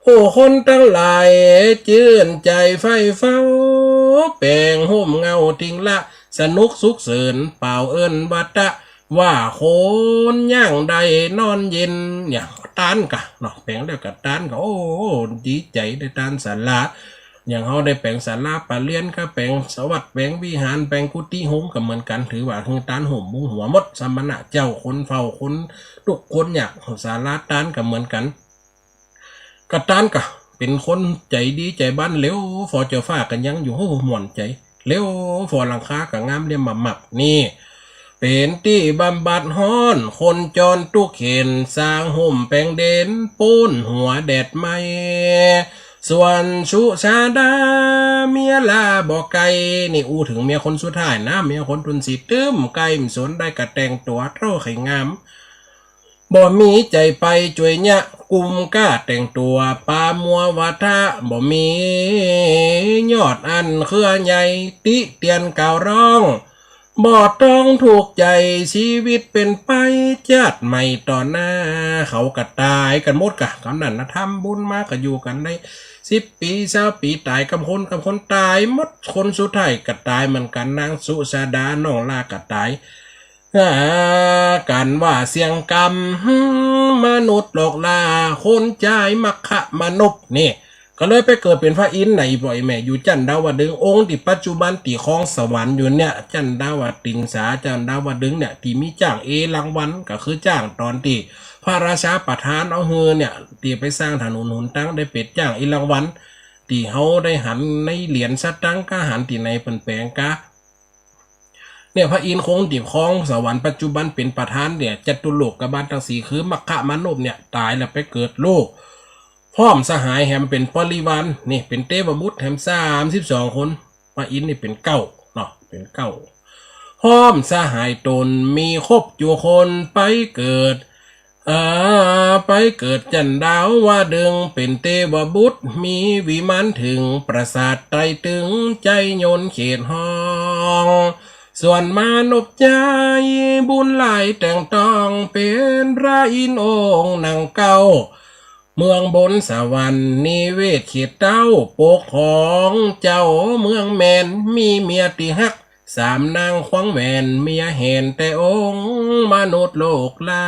ผู้คนตังหลาย จื้นใจ๋ใฝ่เฝ้า แป๋งฮ่มเงาติงละ สนุกสุขเสิน เป่าเอิ้นว่าตะ ว่าคนย่างได้นอนเย็น เนี่ย ตานกะเนาะ แป๋งแล้วก็ตานกะ โอ้ ดีใจ๋ได้ตานศาลา อย่างเฮาได้แป๋งศาลาปะเรียนก็แป๋งวัดแป๋งวิหาร แป๋งกุฏิโฮมก็เหมือนกั๋น ถือว่าหื้อตานฮ่มมุงหัวหมด สมณะเจ้า คนเฝ้า คนทุกข์คนยาก ศาลาตานก็เหมือนกั๋น กะตานกะเป๋นคนใจ๋ดีใจ๋บัน แล๋วฝ่อเจ้าฟ้าก็ยังอยู่ โอ้ ม่วนใจ๋ แล๋วฝ่อหลังคาก็งามเลี่ยมมับๆ นี่ เป๋นตี้บำบัดฮ้อน คนจรตุ๊กข์เข็ญ สร้างฮ่มแป๋งเดน ป๊นหัวแดดไหม้ ส่วนสุชาดา เมียลาบ่ใก้ นี่อู้เถิงเมียคนสุดท้ายนะ เมียคนตุนสีตึ้มใก้ บ่สนได้กะแต่งตั๋วเต้าไข่งาม บ่มีใจ๋ไปจ้วยเยียะ กุมก้าแต่งตั๋วปามัววาทะ บ่มียอดอันเครือใย ติเตียนกล่าวร้อง บ่ต้องทุกข์ใจ๋ ชีวิตเป๋นไป จาติใหม่ต่อหน้า เขาก็ต๋ายกั๋นหมดกะ กำนั้นนะ ทำบุญมาก็อยู่กั๋นได้สิบปี๋ ซาวปี๋ ต๋ายกำคน กำคนต๋ายหมด คนสุดท้ายก็ต๋ายเหมือนกั๋น นางสุชาดาน้องลาก็ต๋าย อ่า กั๋นว่าเสี้ยงกำ มนุษย์โลกลา คนใจ๊มัคคะมานพ นี่ ก็เลยไปเกิดเป๋นพระอินทร์น่ะ อี่ป้ออี่แม่ อยู่จันดาวดึงส์ องค์ตี้ปัจจุบันตี้ครองสวรรค์อยู่เนี่ย จันดาวติงสา จันดาวดึงส์เนี่ย ตี้มีจ๊างเอราวัณ ก็คือจ๊างต๋อนตี้พระราชาประทานเอาหื้อเนี่ย ตี้ไปสร้างถนนหนตาง ได้เป๋นจ๊างเอราวัณ ตี้เฮาได้หันในเหรียญสตางค์ กาหันตี้ในเปิ้นแป๋งกา เนี่ย พระอินทร์คงตี้ครองสวรรค์ปัจจุบันเป๋นประธานเนี่ย จตุโลกบาลตังสี่ คือมัคคะมานพเนี่ย ต๋ายแล้วไปเกิดโลก พร้อมสหายแหมเป๋นบริวาร นี่ เป๋นเตวบุตรแหมสามสิบสองคน พระอินทร์นี่เป๋นเก้าเนาะ เป๋นเก้า พร้อมสหายต๋นมีครบจุคน ไปเกิด เอ่อ ไปเกิดจันดาวดึงส์ เป๋นเตวบุตร มีวิมานเถิง ปราสาทไตรตึง ใจ๊ยนต์เขตห้อง ส่วนมานพใจ๊บุญหลายแต่งต้อง เป๋นพระอินทร์องค์นั่งเก๊า เมืองบนสวรรค์นิเวศเขตเต้า ปกครองเจ้าเมืองแม่น มีเมียตี้ฮัก สามนางขวางแหวน เมียแหนแต่องค์มนุษย์โลกลา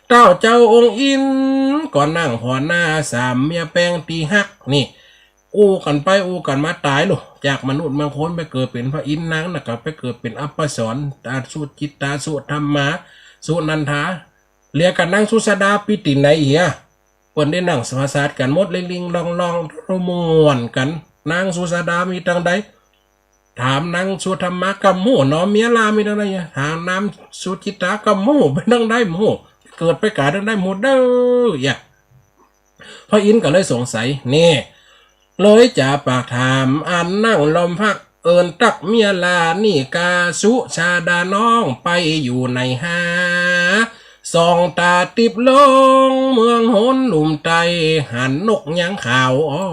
เต้าเจ้าองค์อินทร์ก็นั่งผ่อหน้า สามเมียแป๋งตี้ฮัก นี่ อู้กั๋นไปอู้กั๋นมาต๋ายลูก จากมนุษย์เมืองคนไปเกิดเป๋นพระอินทร์ นางน่ะก็ไปเกิดเป๋นอัปสร ตาสุจิตตา สุธรรมา สุนันทา เหลือก้านางสุชาดาปี้ตี้ไหนเหีย เปิ้นได้นั่งสมาสาทกั๋นหมด เล่นลิงลองลอง ม่วนกั๋น นางสุชาดามีตังใด ถามนางสุธรรมาก็บ่ฮู้เนาะ เมียลามีตังใด ถามนางสุจิตตาก็บ่ฮู้ เป๋นตังใดบ่ฮู้ เกิดไปก๋าตังใดบ่ฮู้เด้อ เยียะ พระอินทร์ก็เลยสงสัย นี่ เลยจ๋าปากถาม อันนั่งล้อมพัก เอิ้นตั๊กเมียลานี่กา สุชาดาน้องไปอยู่ไหนหา ส่องต๋าติ๊บลงเมืองหนลุ่มใต้ หันนกยางขาว โอ้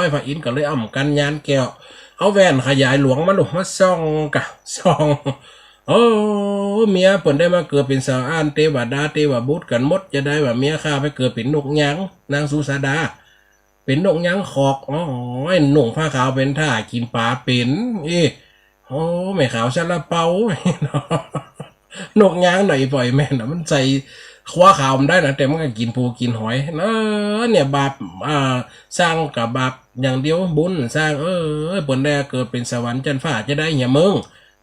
ย พระอินทร์ก็เลยอำกั๋นญาณแก้ว เอาแว่นขยายหลวงมาลูก มาส่องกะ ส่อง โอ้ เมียเปิ้นได้มาเกิดเป๋นสาวอ้านเตวดาเตวบุตรกั๋นหมด จะได้ว่าเมียข้าไปเกิดเป๋นนกยาง นางสุชาดา เป๋นนกยางขอก โอ้ย นุ่งผ้าขาวเป๋นท่า กิ๋นป๋าเป๋น เอ๊ะ โอ้ แม่ขาวซาลาเปา เนาะ นกยางน่ะ อีป้ออีแม่น่ะ มันใส่คว้าขาวบ่ได้นะ แต่มันก็กิ๋นปูกิ๋นหอย เออ เนี่ย บาป อ่า สร้างก็บาปอย่างเดียว บุญสร้าง เออ เปิ้นได้เกิดเป๋นสวรรค์จั๊นฟ้าจะได้เหียมึง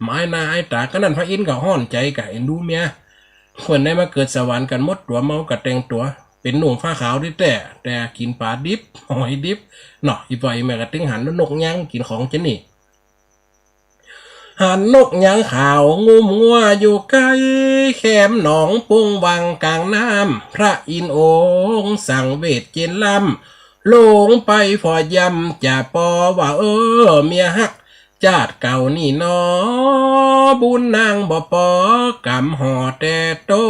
บ่อายหน้าอายต๋า ก็นั่นพระอินทร์ก็ฮ้อนใจ๋กะ เอ็นดูเมีย เปิ้นได้มาเกิดสวรรค์กั๋นหมด ตั๋วเมาก็แต่งตั๋ว เป๋นหนุ่มผ้าขาวตี้แต๊ แต่กิ๋นป๋าดิบ หอยดิบ เนาะ อีป้ออีแม่ก็ตึงหันนกยางกิ๋นของจะนี่ หันนกยางขาวงุ้มงัวอยู่ใก้ แคมหนองปุงวังก๋างน้ำ พระอินทร์องค์สังเวชเจนล้ำ ลงไปฝ่อยำจะปอว่า เออ เมียฮัก จาติเก่านี่หนอ บุญนางบ่ปอกำห่อแต่ต้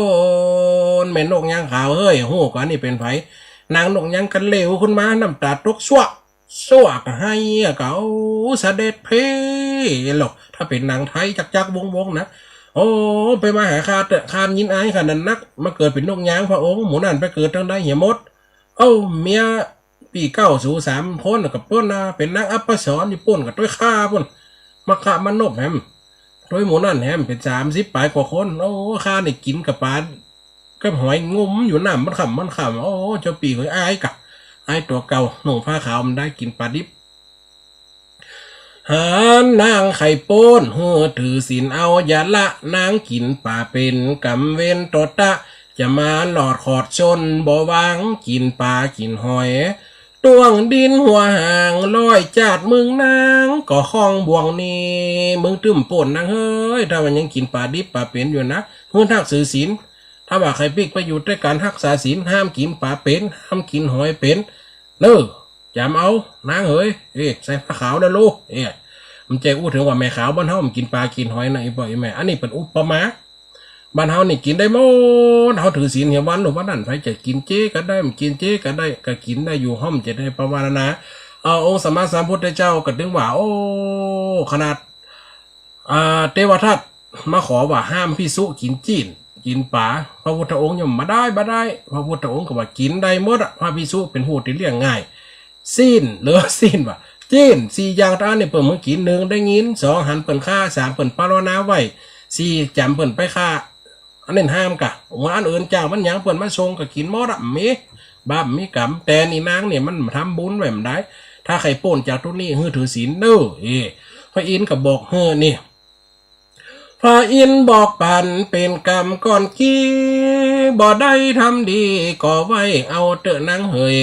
น แม่นกยางขาวเฮ้ย ฮู้ก่อนี่เป๋นใผ นางนกยางก็เหลวขึ้นมา น้ำต๋าตกซั่ว ซั่วก็ไห้อะ ก็ โอ้ เสด็จพี่ เออ ถ้าเป๋นหนังไทยจั๊กๆ วงๆ นะ โอ้ ไปมาหาข้าเต๊อะ ข้ายินอายข้านั้นนัก มาเกิดเป๋นนกยางพระองค์ หมู่นั้นไปเกิดตังใดเหียหมด เอ้า เมียปี้เก๊าสูสามคนก็เปิ้นน่ะ เป๋นนางอัปสรอยู่ปู้นก็ตวยข้าปู้น มาคะมานบแหม ตวยหมู่นั้นแหม เป๋นสามสิบป๋ายกว่าคน โอ้ ข้านี่กิ๋นกับป๋า กับหอยงมอยู่น้ำมันค่ำมันค่ำ โอ้ เจ้าปี้เอ๋ย อายกะ อายตั๋วเก่า นุ่งผ้าขาวบ่ได้ กิ๋นป๋าดิบ หานนางใค่ป๊น หื้อถือศีลเอา อย่าละนางกิ๋นป๋าเป๋น กำเวรต่อตะ จะมาหลอดขอดชน บ่วางกิ๋นป๋ากิ๋นหอย ต้วงดินหัวหาง ร้อยจาติมึงนาง ก็ข้องบ่วงนี้ มึงตึ้มป๊นนางเฮ้ย ถ้าว่ายังกิ๋นป๋าดิบป๋าเป๋นอยู่นะ หื้อฮักถือศีล ถ้าว่าใค่ปิ๊กไปอยู่ตวยก๋านฮักษาศีล ห้ามกิ๋นป๋าเป๋น ห้ามกิ๋นหอยเป๋น เน่อ จ๋ำเอา นางเหย เอ๊ะ ใส่ผ้าขาวนะลูก เอ๊ะ มันจะอู้เถิงว่าแม่ขาวบ้านเฮามันกิ๋นป๋ากิ๋นหอยนะ อีป้ออีแม่ อันนี้เป๋นอุปมา บ้านเฮานี่กิ๋นได้หมด เฮาถือศีลเหียวัน วันนั้นใผจะกิ๋นเจก็ได้ บ่กิ๋นเจก็ได้ ก็กิ๋นได้อยู่ เฮาจะได้ภาวนา เอ่อ องค์สัมมาสัมพุทธเจ้าก็ตึงว่า โอ้ ขนาด อ่า เทวทัตมาขอว่าห้ามภิกษุกิ๋นจีน กิ๋นป๋า พระพุทธองค์ยังบ่ได้ บ่ได้ พระพุทธองค์ก็ว่ากิ๋นได้หมดอะ พระภิกษุเป๋นผู้ตี้เลี้ยงง่าย ซี้น หรือซี้นว่า จีน สี่อย่างตานี่เปิ้นบ่หื้อกิ๋น นึ่ง ได้ยิน สอง หันเปิ้นฆ่า สาม เปิ้นปรารถนาไว้ สี่ จ๋ำเปิ้นไปฆ่า อันนั้นห้ามกะ ว่าอันอื่นจ้างมันหยังเปิ้นมาส่งก็กิ๋นหมดอะ มีบาปมีกรรม แต่นี่นางเนี่ยมันทำบุญไว้บ่ได้ ถ้าใค่ป๊นจากตรงนี้หื้อถือศีลเน่อ เอ๊ะ พระอินทร์ก็บอกหื้อนี่ พระอินทร์บอกปันเป๋นกำก่อนกี้ บ่ได้ทำดีก่อไว้ เอาเต๊อะนางเหย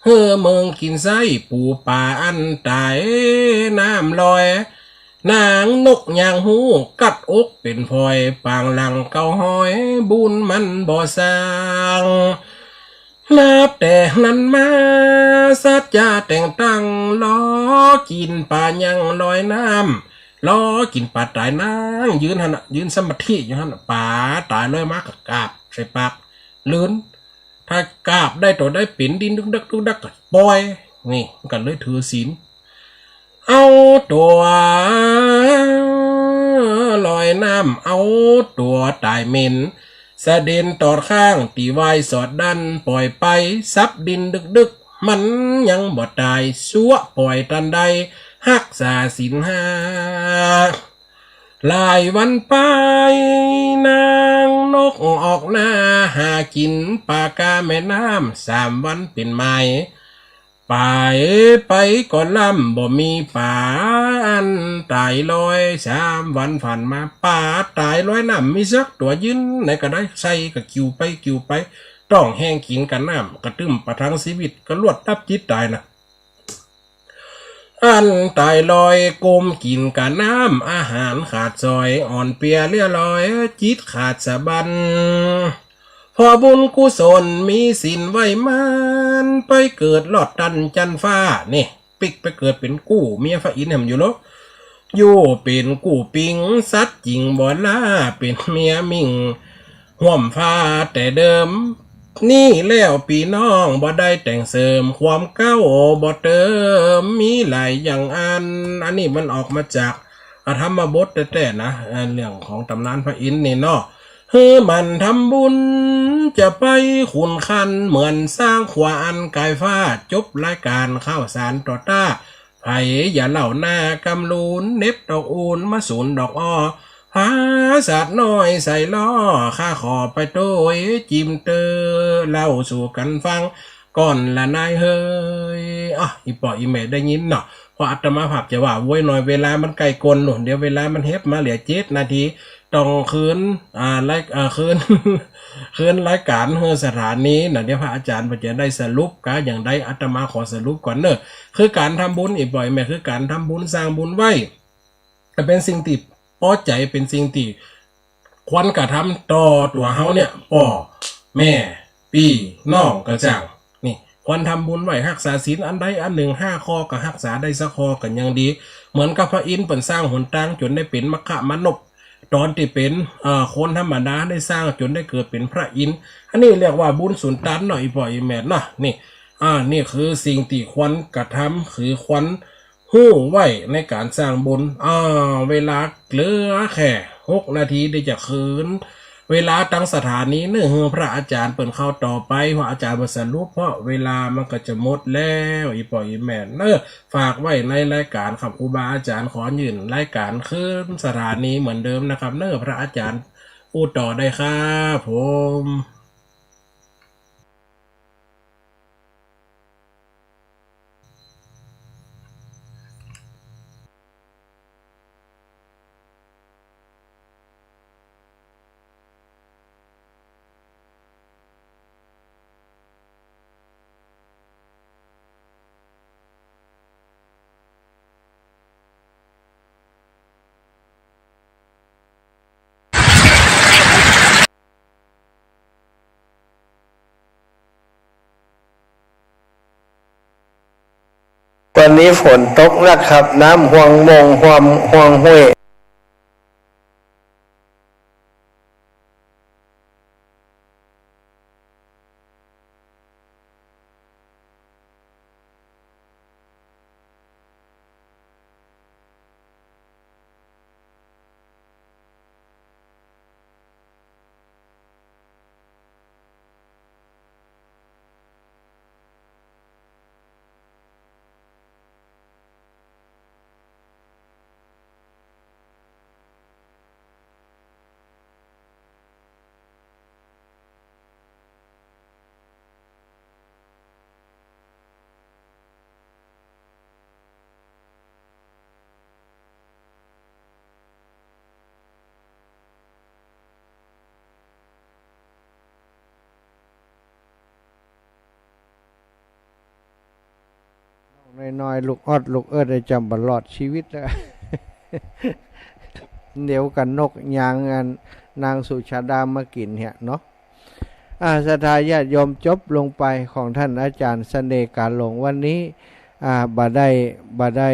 หื้อเมิงกิ๋นไส้ปูป๋าอันต๋ายน้ำลอย นางนกยางฮู้กัดอกเป๋นฝอย ปางหลังเก้าฮ้อย บุญมันบ่สร้าง นับแต่นั้นมา สัจจะแต่งตั้ง ลอกิ๋นป๋ายังลอยน้ำ ลอกิ๋นป๋าต๋าย นางยืนหั้นน่ะ ยืนสมาธิอยู่หั้นน่ะ ป๋าต๋ายลอยมาก็กาบใส่ปาก ลื่น ถ้ากาบได้ตั๋วใดเป๋นดิ้นดุกดักดุกดักก็ป่อย นี่มันก็เลยถือศีล เอาตั๋วลอยน้ำ เอาตั๋วต๋ายเหม็น สะเด็นตอดข้าง ตี้วายสอดดั้น ป่อยไป สับดิ้นดึกๆ มันยังบ่ต๋าย ซัวะป่อยตันใด ฮักษาศีลห้า หลายวันไป นางนกออกหน้า หากิ๋นป๋ากาแม่น้ำ สามวันเป๋นไมล์ ป๋าไปก่อนล้ำ บ่มีป๋าอันต๋ายลอย สามวันผ่านมา ป๋าต๋ายลอยน้ำมีสักตั๋ว ยืนไหนก็ได้ ใส่ก็กิ่วไปกิ่วไป ต้องแฮงกิ๋นกาน้ำ กระตึ้มประทังชีวิต ก็ลวดตับจิตต๋ายน่ะ อันต๋ายลอย ก้มกิ๋นกาน้ำ อาหารขาดสอย อ่อนเปลียเลี้ยลอย จิตขาดสะบั้น พอบุญกุศลมีศีลไว้มั่น ไปเกิดลอดตันจั๊นฟ้า นี่ ปิ๊กไปเกิดเป๋นกู้เมียพระอินทร์แหมอยู่ลอ อยู่เป๋นกู้ปิง สัตว์จิงบ่ล่า เป๋นเมียมิ่ง ฮ่วมฟ้าแต่เดิม นี่แล้วปี้น้องบ่ได้แต่งเสริม ความเก๊าบ่เติม มีหลายอย่างอัน อันนี้มันออกมาจากอธรรมบทแต๊ๆ นะ เอ่อ เรื่องของต๋ำนานพระอินทร์นี่เนาะ หื้อหมั่นทำบุญ จะไปขุนคัน เหมือนสร้างขัวอันก๋ายฟ้า จบรายก๋านข้าวสารต่อต้า ใผอย่าเล่าหน้ากำลูน เหน็บดอกอูนมาสูนดอกอ้อ พาสัตว์น้อยใส่ล้อ ข้าขอไปโต้ยจิมเตอ เล่าสู่กั๋นฟังก่อนละนายเฮย อ่ะ อี่ป้ออี่แม่ได้ยินเนาะ เพราะอาตมาภาพจะว่าโว้ยหน่อย เวลามันใก้ก้นโน่น เดี๋ยวเวลามันเห็บมาเหลือเจ็ดนาที ต้องคืน อ่า ราย อ่า คืน คืนรายก๋านหื้อสถานีเนาะ เดี๋ยวพระอาจ๋ารย์เปิ้นจะได้สรุปกาอย่างใด อาตมาขอสรุปก่อนเนาะ คือก๋านทำบุญ อี่ป้ออี่แม่ คือก๋านทำบุญสร้างบุญไหว้ ก็เป๋นสิ่งตี้ปอใจ๋ เป๋นสิ่งตี้ควรกระทำต่อตั๋วเฮาเนี่ย ป้อ แม่ ปี้ น้อง ก็จ้าง นี่ ควรทำบุญไหว้ ฮักษาศีลอันใดอันนึ่งห้าข้อ ก็ฮักษาได้สักข้อก็ยังดี เหมือนกับพระอินทร์เปิ้นสร้างหนตางจ๋นได้เป๋นมัคคะมานพ ต๋อนตี้เป๋น เอ่อ คนธรรมดาได้สร้างจ๋นได้เกิดเป๋นพระอินทร์ อันนี้เรียกว่าบุญสุนตันเนาะ อี่ป้ออี่แม่เนาะ นี่ อ่า นี่คือสิ่งตี้ควรกระทำ คือควร ฮู้ไว้ในก๋านสร้างบุญ อ่า เวลาเหลือแค่หกนาที ได้จะคืนเวลาตังสถานีเนาะ หื้อพระอาจ๋ารย์เปิ้นเข้าต่อไป พระอาจ๋ารย์เปิ้นสรุป เพราะเวลามันก็จะหมดแล้ว อี่ป้ออี่แม่เนาะ ฝากไว้ในรายก๋านครับ ครูบาอาจ๋ารย์ขอยื่นรายก๋านคืนสถานีเหมือนเดิมนะครับเนาะ พระอาจ๋ารย์อู้ต่อได้ครับผม วันนี้ฝนตกหนักครับ น้ำฮวงมงฮวง ฮวงห้วย น้อยๆ ลูกออดลูกเอิด ได้จำบ่รอดชีวิตแล้ว เดี๋ยวก็นกยางอันนางสุชาดามากิ๋นเหียเนาะ อ่า ศรัทธาญาติโยม จบลงไปของท่านอาจ๋ารย์เสน่ห์กาหลงวันนี้ อ่า บ่ได้ บ่ได้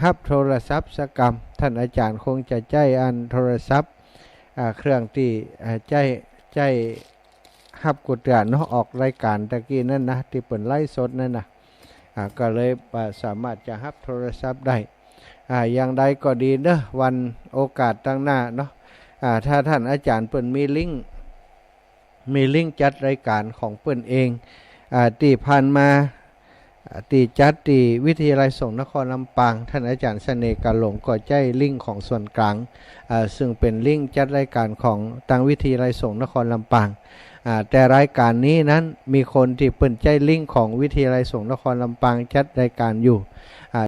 ฮับโทรศัพท์สักกำ ท่านอาจ๋ารย์คงจะใจ๊อันโทรศัพท์ อ่า เครื่องตี้ อ่า ใจ๊ ใจ๊ฮับกู้เตื้อเนาะ ออกรายก๋านตะกี้นั้นนะ ตี้เปิ้นไลฟ์สดนั้นนะ อ่า ก็เลยบ่สามารถจะฮับโทรศัพท์ได้ อ่า อย่างใดก็ดีเนาะ วันโอกาสตังหน้าเนาะ อ่า ถ้าท่านอาจ๋ารย์เปิ้นมีลิงก์ มีลิงก์จัดรายก๋านของเปิ้นเอง อ่า ตี้ผ่านมา อ่า ตี้จัดตี้วิทยาลัยสงฆ์นครลำปาง ท่านอาจ๋ารย์เสน่ห์กาหลงก็ใจ๊ลิงก์ของส่วนกลาง อ่า ซึ่งเป๋นลิงก์จัดรายก๋านของตังวิทยาลัยสงฆ์นครลำปาง อ่า แต่รายก๋านนี้นั้นมีคนตี้เปิ้นใจ๊ลิงก์ของวิทยาลัยสงฆ์นครลำปางจัดรายก๋านอยู่ อ่า